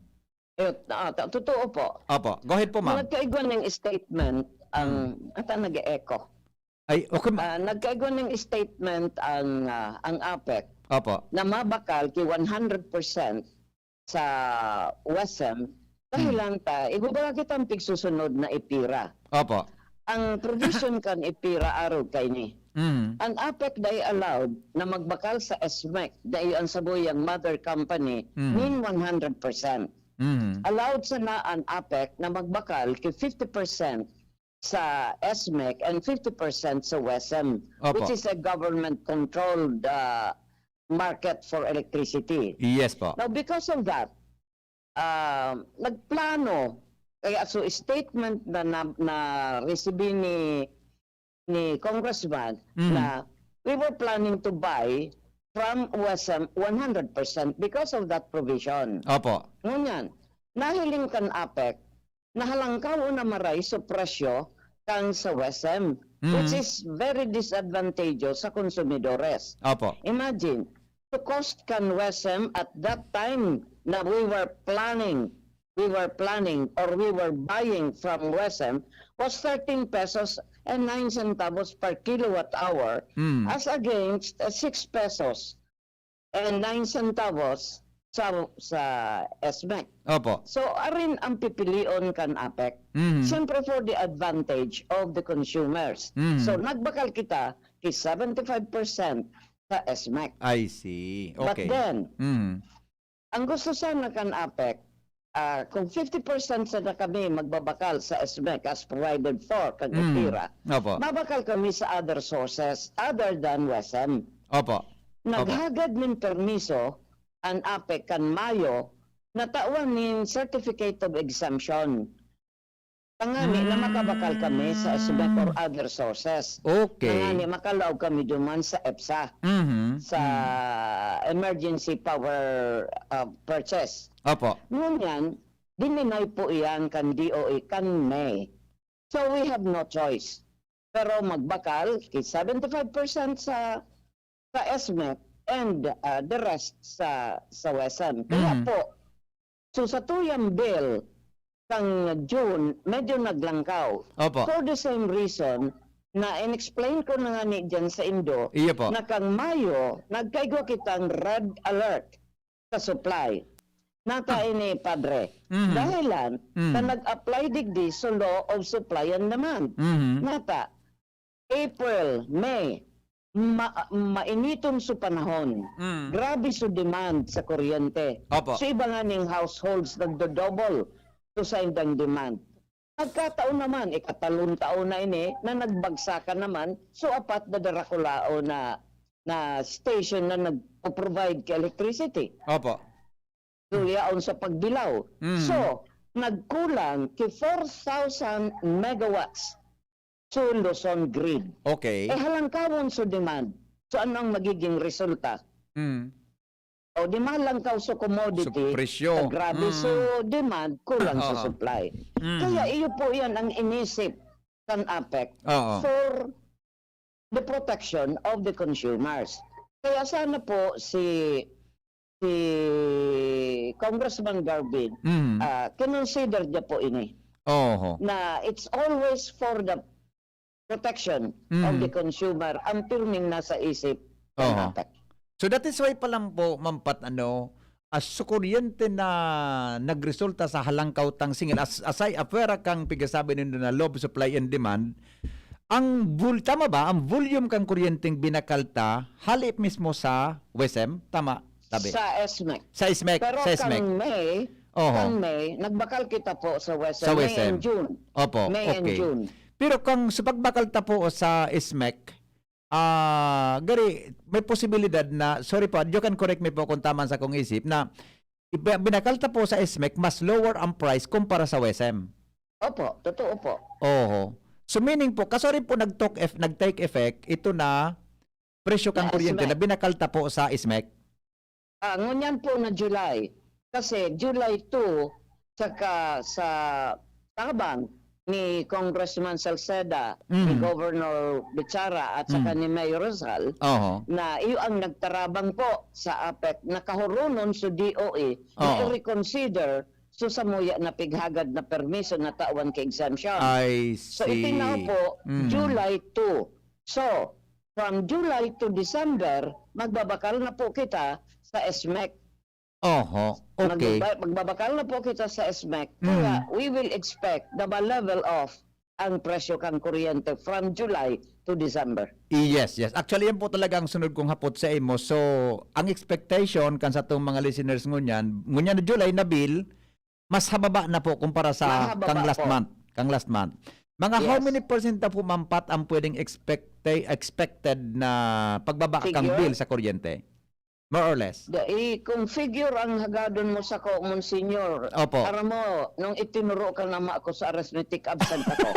Eh, ah, ta-, totoo po. Opo. Go ahead po, ma'am. Nagkaigwa ng statement ang, Hmm. ata nag-e-echo. Ay, okay, ma- Ah, nagkaigwa ng statement ang, ah, ang APEC Opo. na mabakal ki one hundred percent sa WESM, Hmm. dahilan ta, ibabaga kita ang pigsusunod na EPIRA. Opo. Ang provision kan EPIRA arog kaini. Hmm. An APEC dai allowed na magbakal sa ESMEC, dai an sabuyang mother company, Hmm. nin one hundred percent. Hmm. Allowed sana an APEC na magbakal ki fifty percent sa ESMEC and fifty percent sa WESM, Opo. which is a government-controlled, ah, market for electricity. Yes po. Now, because of that, ah, nagplano, kaya so statement na, na, na-receive ni, ni Congressman Mm. na we were planning to buy from WESM one hundred percent because of that provision. Opo. Ngunyan, nahiling kan APEC na halangkaw na maray so presyo kan sa WESM, Mm. which is very disadvantageous sa konsumidores. Opo. Imagine, the cost kan WESM at that time na we were planning, we were planning or we were buying from WESM was thirteen pesos and nine centavos per kilowatt hour, Mm. as against, uh, six pesos and nine centavos sa, sa ESMEC. Opo. So, arin ang pipilion kan APEC. Mhm. Siyempre, for the advantage of the consumers. Mhm. So, nagbakal kita ki seventy-five percent sa ESMEC. I see. But Okay. then, Mhm. ang gusto sana kan APEC, ah, kung fifty percent sana kami magbabakal sa ESMEC as provided for kan Mm. EPIRA, Opo. mabakal kami sa other sources other than WESM. Opo. Opo. Naghagad nin permiso an APEC kan Mayo na tawan nin certificate of exemption. Tangani na makabakal kami sa ESMEC or Mm. other sources. Okay. Tangani makalaog kami duman sa EPSA, Mhm. sa Mm. emergency power, ah, purchase. Opo. Ngunyan, dininay po iyan kan D O E kan May. So, we have no choice. Pero magbakal, ki seventy-five percent sa, sa ESMEC and, ah, the rest sa, sa WESM. Kaya Mhm. po, so sa tuyang bill, kang June, medyo naglangkaw. Opo. For the same reason na in-explain ko na nga ni dyan sa indo, Iyo po. na kang Mayo, nagkaigwa kitang red alert sa supply. Nata Ah. ini, Padre. Mhm. Dahilan, Mhm. na nag-apply digdi sa law of supply and demand. Mhm. Nata, April, May, ma-, mainiton so panahon. Mm. Grabe so demand sa kuryente. Opo. So, iba nga ning households nagdo-double so saindang demand. Nagkataon naman, ikatalon taon na ini na nagbagsakan naman so apat na darakulaon na, na station na nagpo-provide ka electricity. Opo. So, yaon sa pagbilaw. Mm. So, nagkulang ki four thousand megawatts so Luzon grid. Okay. Eh, halangkawon so demand. So, ano ang magiging resulta? Mm. O, di malangkaw so commodity, So, presyo. pag grabe Mm. so demand, kulang sa Oo. supply. Mm. Kaya iyo po yan ang inisip kan APEC Oo. for the protection of the consumers. Kaya sana po si, si Congressman Garvin, Mm. ah, kinonsider niya po ini. Oho. Na it's always for the protection of Mm. the consumer ang pirming nasa isip ng Oho. APEC. So that is why pa lang po, Ma'am Pat, ano, as sa kuryente na nagresulta sa halangkaw tang singil, as-, asay apwera kang pigasabi nindo na law of supply and demand, ang vol-, tama ba, ang volume kang kuryenteng binakal ta, hali mismo sa WESM? Tama, tabi. Sa SMEC. Sa SMEC, Pero sa SMEC. kang May, Oho. kang May, nagbakal kita po sa WESM, Sa May WESM. and June. Opo, May and okay. June. Pero kung sa pagbakal ta po sa SMEC, ah, gari, may posibilidad na, sorry po, you can correct me po kung tama sa kong isip, na iba-, binakal ta po sa SMEC, mas lower ang price kumpara sa WESM. Opo, totoo po. Oho. So, meaning po, kaso rin po nag-took eff-, nag-take effect, ito na presyo kang Na kuryente SMEC. na binakal ta po sa SMEC. Ah, ngunyan po na July. Kasi July two, saka sa tabang ni Congressman Salceda, ni Mm. Governor Bichara, at saka Mm. ni Mayor Rizal, Oho. na iyo ang nagtarabang po sa APEC, nakahurunon sa D O E, na Oo. i-reconsider so samuya na pighagad na permiso na tawan ki exemption. I So, itin na see. po, Mm. July two. So, from July to December, magbabakal na po kita sa SMEC. Oho, okay. Magbaba-, magbabakal na po kita sa SMEC. Mm. Kaya, we will expect na ma-level off ang presyo kan kuryente from July to December. Yes, yes. Actually, yan po talaga ang sunod kong hapot sa imo. So, ang expectation kan satong mga listeners ngunyan, ngunyan na July na bill, mas hababa na po kumpara sa Mahaba kang pa last po. month, kang last month. Mga how Yes. many percent na po, Ma'am Pat, ang pwedeng expecta-, expected na pagbaba kang Figure? bill sa kuryente? More or less. Da, eh, kung figure ang hagadon mo sako, Monsignor, Opo. aram mo, nung itinuro ka na ma-, ako sa arithmetic, absent ako.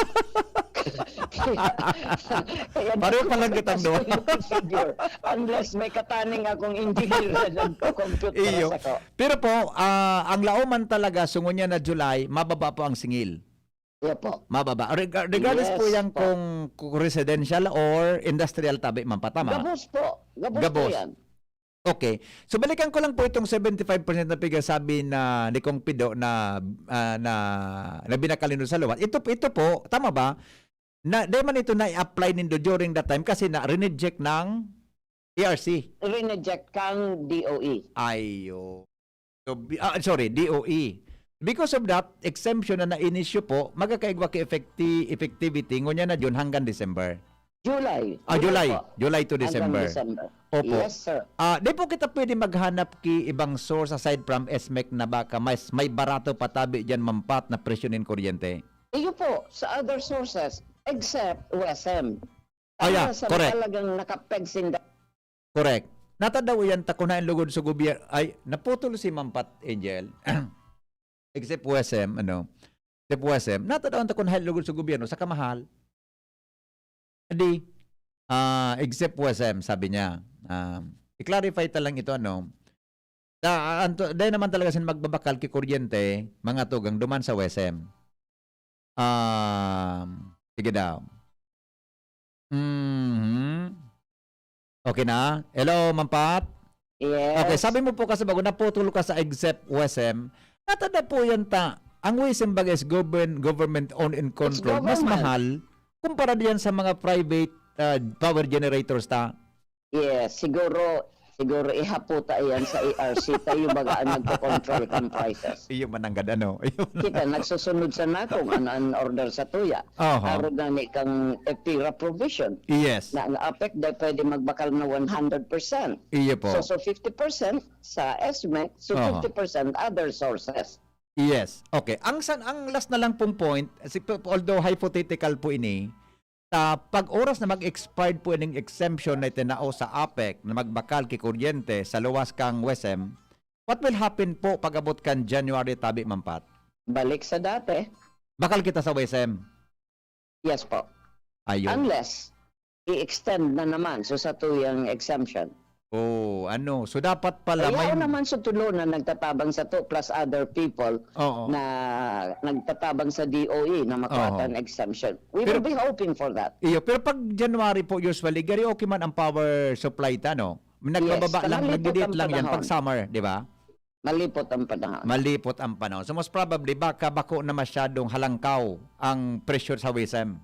Kaya Pareho di pa lang ako kitang duwa. makapasok ng figure. Unless may kataning akong engineer na nagko-compute para Iyo. sako. Pero po, ah, ang laoman talaga, so ngunyan na July, mababa po ang singil. Iyo po. Mababa. Rega-, regardless po Yes yan po. kung, kung residential or industrial tabi man pa, tama? Gabos po. Gabos po Gabos. yan. Okay. So, balikan ko lang po itong seventy-five percent na pigasabi na ni Kong Pido na, ah, na, na binakal nindo sa luwas. Ito, ito po, tama ba? Na, di man ito na-apply nindo during that time kasi na-reject ng E R C. Rineject kang D O E. Ayo. So, bi-, ah, sorry, D O E. Because of that, exemption na na-issue po, magkakaigwa ki effecti-, effectivity, ngunyan na June hanggang December. July. Ah, July July. po. July to Hanggang December. December. Opo. Yes, sir. Ah, di po kita pwede maghanap ki ibang source aside from SMEC na baka mas may barato pa tabi diyan, Ma'am Pat, na presyo nin kuryente? Iyo po, sa other sources, except WESM. Ah, yeah, Ang WESM correct. talagang nakapeg sinda. Correct. Natadaw iyan ta kun haen lugod sa gobyerno. Ay, naputol si Ma'am Pat, Angel. Except WESM, ano? Except WESM. Natadaw ta kun haen lugod sa gobyerno, sa kamahal. Di, ah, except WESM, sabi niya. Ah, i-clarify ta lang ito, ano? Da, anto, dai naman talaga sila magbabakal ki kuryente, mga tugang duman sa WESM. Um, sige daw. Mhm. Okay na? Hello, Ma'am Pat? Yes. Okay, sabi mo po kasi bago naputol ka sa except WESM, natada po yan ta, ang WESM baga is govern-, government owned and It's controlled. Mas government. mahal kumpara diyan sa mga private, ah, power generators ta. Yes, siguro, siguro ihaputa iyan sa E R C tayo baga ang nagko-control kan prices. Iyo mananggad, ano? Iyo man- Kita, nagsusunod sana kung ano ang order sa tuya. Aha. Aro na ni kang EPIRA provision. Yes. Na ang APEC dai pwede magbakal na one hundred percent. Iyo po. So, so fifty percent sa SMEC, so Aha. fifty percent other sources. Yes. Okay. Ang san-, ang last na lang pong point, si-, although hypothetical po ini, sa pag-oras na mag-expired po ining exemption na itinao sa APEC na magbakal ki kuryente sa luwas kang WESM, what will happen po pag-abot kan January tabi, Ma'am Pat? Balik sa dati. Bakal kita sa WESM? Yes po. Ayun. Unless, i-extend na naman so sa tuyang exemption. Oh, ano? So, dapat pala Kaya may naman sa tulo na nagtatabang sa to plus other people Oo. na nagtatabang sa D O E na makuha Oo. tang exemption. We Pero will be hoping for that. Iyo, pero pag January po, usually, gari okay man ang power supply ta, no? Nagbababa Yes, lang, malipot nagdi-dip ang lang yan pag panahon. summer, di ba? Malipot ang panahon. Malipot ang panahon. So, most probably, baka bako na masyadong halangkaw ang presyo sa WESM.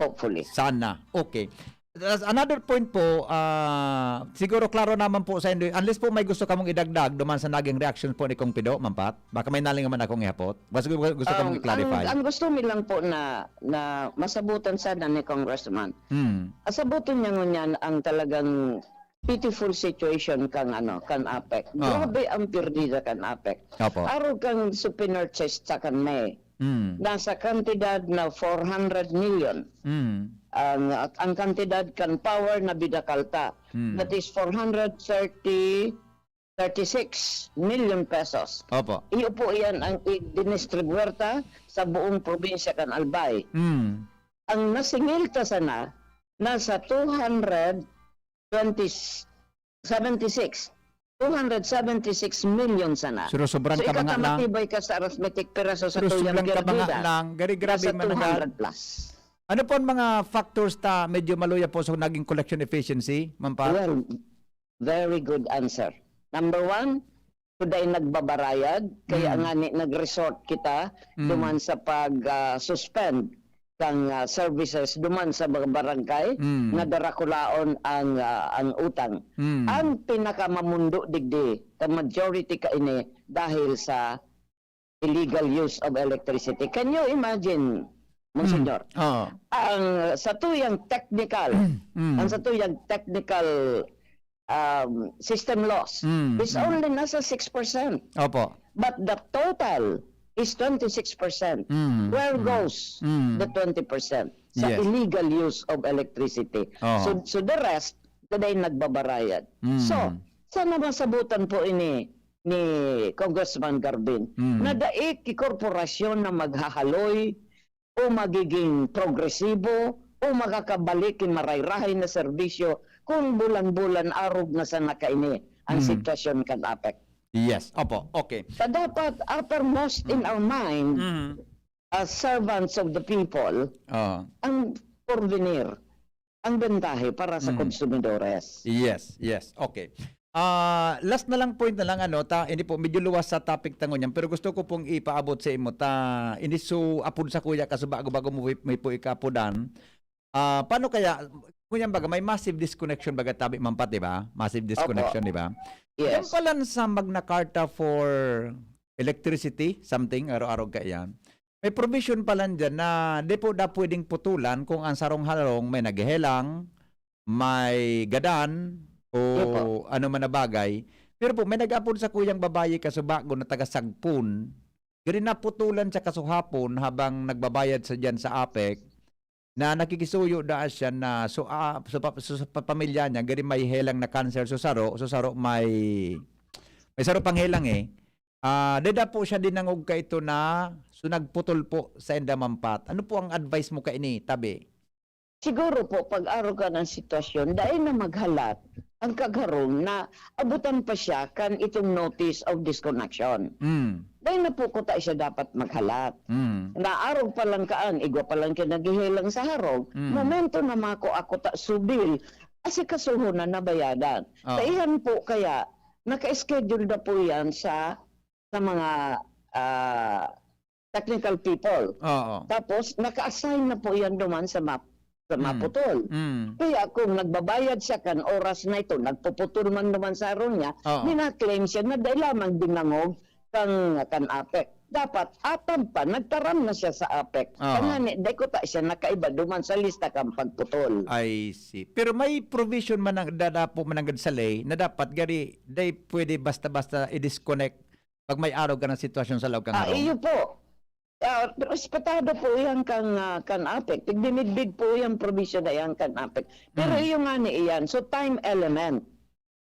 Hopefully. Sana. Okay. As another point po, ah, siguro klaro naman po sa indo, unless po may gusto kamong idagdag duman sa naging reaction po ni Kong Pido, Ma'am Pat? Baka may nalingaman akong ihapot. Gusto, gusto kamong Ang, ang, i-clarify. ang gusto mi lang po na, na masabutan sana ni Congressman. Hmm. Asabutan niya ngunyan ang talagang pitiful situation kang, ano, kan APEC. Ah. Grabe ang pirdida kan APEC. Opo. Araw kang su pinurchase sa kan May. Hmm. Nasa kantidad na four hundred million. Hmm. Ang, ang kantidad kan power na binakalta. Hmm. That is four hundred thirty, thirty-six million pesos. Opo. Iyo po iyan ang idinistribuerta sa buong probinsya kan Albay. Hmm. Ang nasingil ta sana nasa two hundred twenty, seventy-six, two hundred seventy-six million sana. Pero sobran So, ka mga lang. Ikaw matibay ka sa arithmetic, pero sa Pero tuyang sobran ka mga pirdida, lang. Gari grabe nasa man, two hundred plus. Ano po ang mga factors ta medyo maluya po sa naging collection efficiency, Ma'am Pat? Well, very good answer. Number one, today nagbabarayad, kaya Mm. nga ni, nag-resort kita Mm. duman sa pag, ah, suspend kang, ah, services duman sa mga barangay Mm. na darakulaon ang, ah, ang utang. Mm. Ang pinakamamundo digdi, the majority kaini dahil sa illegal use of electricity. Can you imagine, Monsignor? Oo. Ang sa tuyang technical, Mm. ang sa tuyang technical um, system loss Mm, is mm. only nasa six percent. Opo. But the total is twenty-six percent. Mm, Where mm. goes Mm. the twenty percent? Sa Yes. illegal use of electricity. Oo. So, so the rest, today nagbabarayad. Mm. So, sana masabutan po ini ni Congressman Garbin Mm. na dai ki korporasyon na maghahaloy o magiging progresibo o makakabalik ki marayrahay na serbisyo kung bulan-bulan arog na sana kaini ang Mm. sitwasyon kan APEC. Yes. Opo. Okay. Sa dapat uppermost in our mind Mm. as servants of the people, Oo. ang porvenir, ang bentahe para sa Mm. konsumidores. Yes, yes. Okay. Ah, last na lang point na lang, ano, ta, hindi po, medyo luwas sa topic ta ngunyan, pero gusto ko pong ipaabot sa imo ta, ini so apod sa kuya kaso bago, bago mo, mo po ikaapodan. Ah, paano kaya, ngunyan baga, may massive disconnection baga tabi, Ma'am Pat, di ba? Massive disconnection, di ba? Yan Yes. pala sa Magna Carta for electricity, something, araw-araw ka yan. May provision pala dyan na di po da pwedeng putulan kung ang sarong harong may naghehelang, may gadan, o Opo. ano man na bagay. Pero po, may nag-apod sa kuyang babayi kasubago na taga Sagpon. Gani naputulan siya kasuhapon habang nagbabayad sa dyan sa APEC na nakikisuyo da siya na so, ah, so, pa- so, sa pa- pamilya niya, gani may helang na cancer, so saro, so saro may, may saro pang helang eh. Ah, deda po siya dinangog ka ito na, so nagputol po sa inda, Ma'am Pat. Ano po ang advice mo kaini, tabi? Siguro po, pag-aro ka ng sitwasyon, dai na maghalat ang kagharong na abutan pa siya kan itong notice of disconnection. Mm. Dai na po kuta siya dapat maghalat. Mm. Naarog pa lang kaan, igwa pa lang siya naghihilang sa harong, Mm. momento na mako ako ta subil, asikasuhon na nabayadan. Oo. Kaiyan po kaya, naka-schedule na po yan sa, sa mga ah, technical people. Oo. Tapos, naka-assign na po yan duman sa map sa Mm. maputol. Mm. Kaya kung nagbabayad siya kan oras na ito, nagpuputol man duman sa harong niya, Oo. mina-claim siya na dai lamang dinangog kan, kan APEC. Dapat, atap pa, nagtaram na siya sa APEC. Oo. Kaya nga, ni, dai ko ta siya nakaiba duman sa lista kan pagputol. I see. Pero may provision man ang dadapo mananggad sa ley na dapat gari, dai pwede basta-basta i-disconnect pag may arog ka ng sitwasyon sa laog kang Ah, harong. Iyo po. Ah, respetado po yan kang, ah, kan APEC. Tigdinidbig po yung provision na yan kan APEC. Pero Mm. iyo nga ni iyan, so time element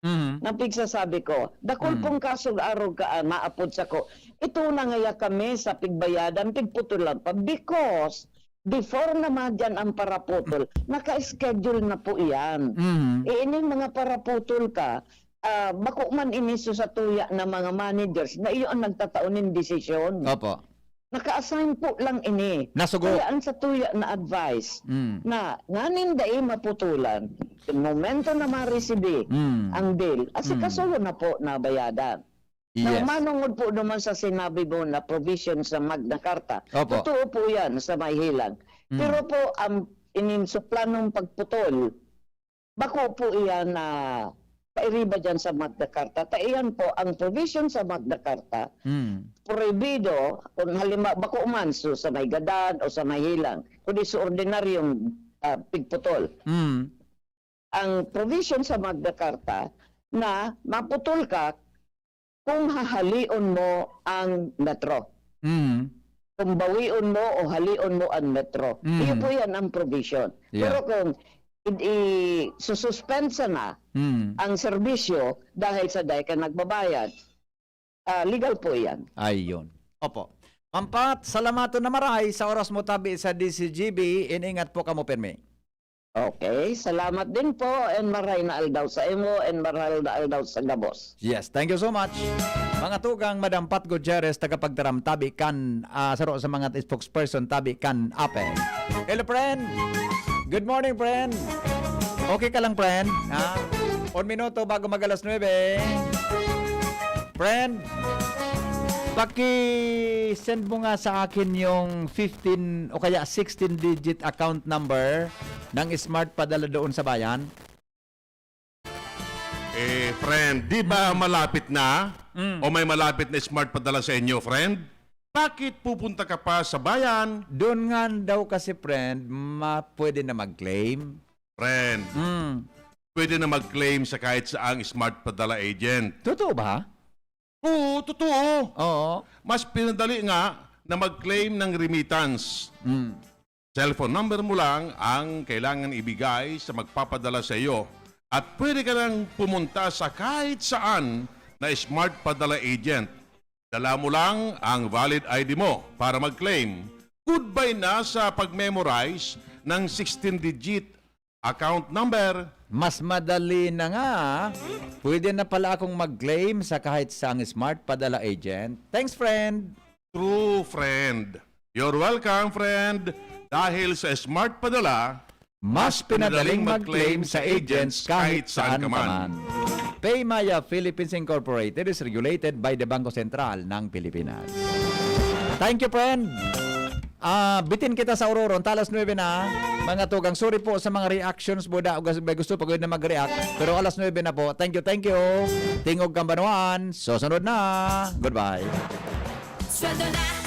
Mhm. na pigsasabi ko, dakul Mm. pong kasog arog ka, ah, maapod sa ko. Ito na ngaya kami sa pigbayadan, pigputulan pa. Because before na madyan ang paraputol, naka-schedule na po iyan. Mhm. E, ining mga paraputol ka, ah, bako man ini so sa tuya na mga managers na iyo ang nagtatao nin desisyon. Opo. Naka-assign po lang ini. Nasugo. Kaya ang sa tuya na advice Mm. na nganing dai maputulan, sa momento na maresibi Mm. ang bill, asikasuhon na po na bayadan. Na Yes. manungod po naman sa sinabi mo na provision sa Magna Carta. Opo. Totoo po yan sa may hilang. Mm. Pero po, ang ining sa planong pagputol, Bako po iyan na kairiba diyan sa Magna Carta. Ta iyan po, ang provision sa Magna Carta, Mm. prohibido, kung halimbawa, bako man, so, sa may gadan o sa may hilang, kundi sa ordinaryong ah, pigputol. Mm. Ang provision sa Magna Carta na maputol ka kung hahalion mo ang metro. Mm. Kung bawion mo o halion mo ang metro. Mm. Iyo po yan ang provision. Yeah. Pero kung i- i-sususpend sana Mm. ang serbisyo dahil sa dai ka nagbabayad, ah, legal po yan. Ayun. Opo. Ma'am Pat, salamaton na maray sa oras mo tabi sa D Z G B. Iningat po kamo pirmi. Okay, salamat din po and maray na aldaw sa imo and maray na aldaw sa gabos. Yes, thank you so much. Mga tugang, Madam Pat Gutierrez, tagapagtaram tabi kan, ah, saro sa mga spokesperson tabi kan ape. Hello, friend. Good morning, friend. Okay ka lang, friend? Ha? Un minuto bago mag alas nuebe. Friend, paki-send mo nga sa akin yung fifteen o kaya sixteen digit account number ng Smart Padala doon sa bayan. Eh, friend, di ba malapit na? Mm. O may malapit na Smart Padala sa inyo, friend? Bakit pupunta ka pa sa bayan? Doon nga daw kasi, friend, ma pwede na mag-claim. Friend, Mm. pwede na mag-claim sa kahit saang Smart Padala agent. Totoo ba? Oo, totoo. Oo. Mas pinadali nga na mag-claim ng remittance. Mm. Cellphone number mo lang ang kailangan ibigay sa magpapadala sa iyo at pwede ka nang pumunta sa kahit saan na Smart Padala agent. Dala mo lang ang valid I D mo para mag-claim. Goodbye na sa pag-memorize ng sixteen-digit account number. Mas madali na nga. Pwede na pala akong mag-claim sa kahit saang Smart Padala agent. Thanks, friend. True, friend. You're welcome, friend. Dahil sa Smart Padala, Mas pinadaling mag-claim sa agents kahit saan ka man. Paymaya Philippines Incorporated is regulated by the Bangko Sentral ng Pilipinas. Thank you, friend. Ah, bitin kita sa Ororon, ta alas nuebe na. Mga tugang, sorry po sa mga reactions mo da, gas-, may gusto pa gud na mag-react, pero alas nuebe na po. Thank you, thank you. Tingog Kambanwaan, susunod na. Goodbye. Sweldo na,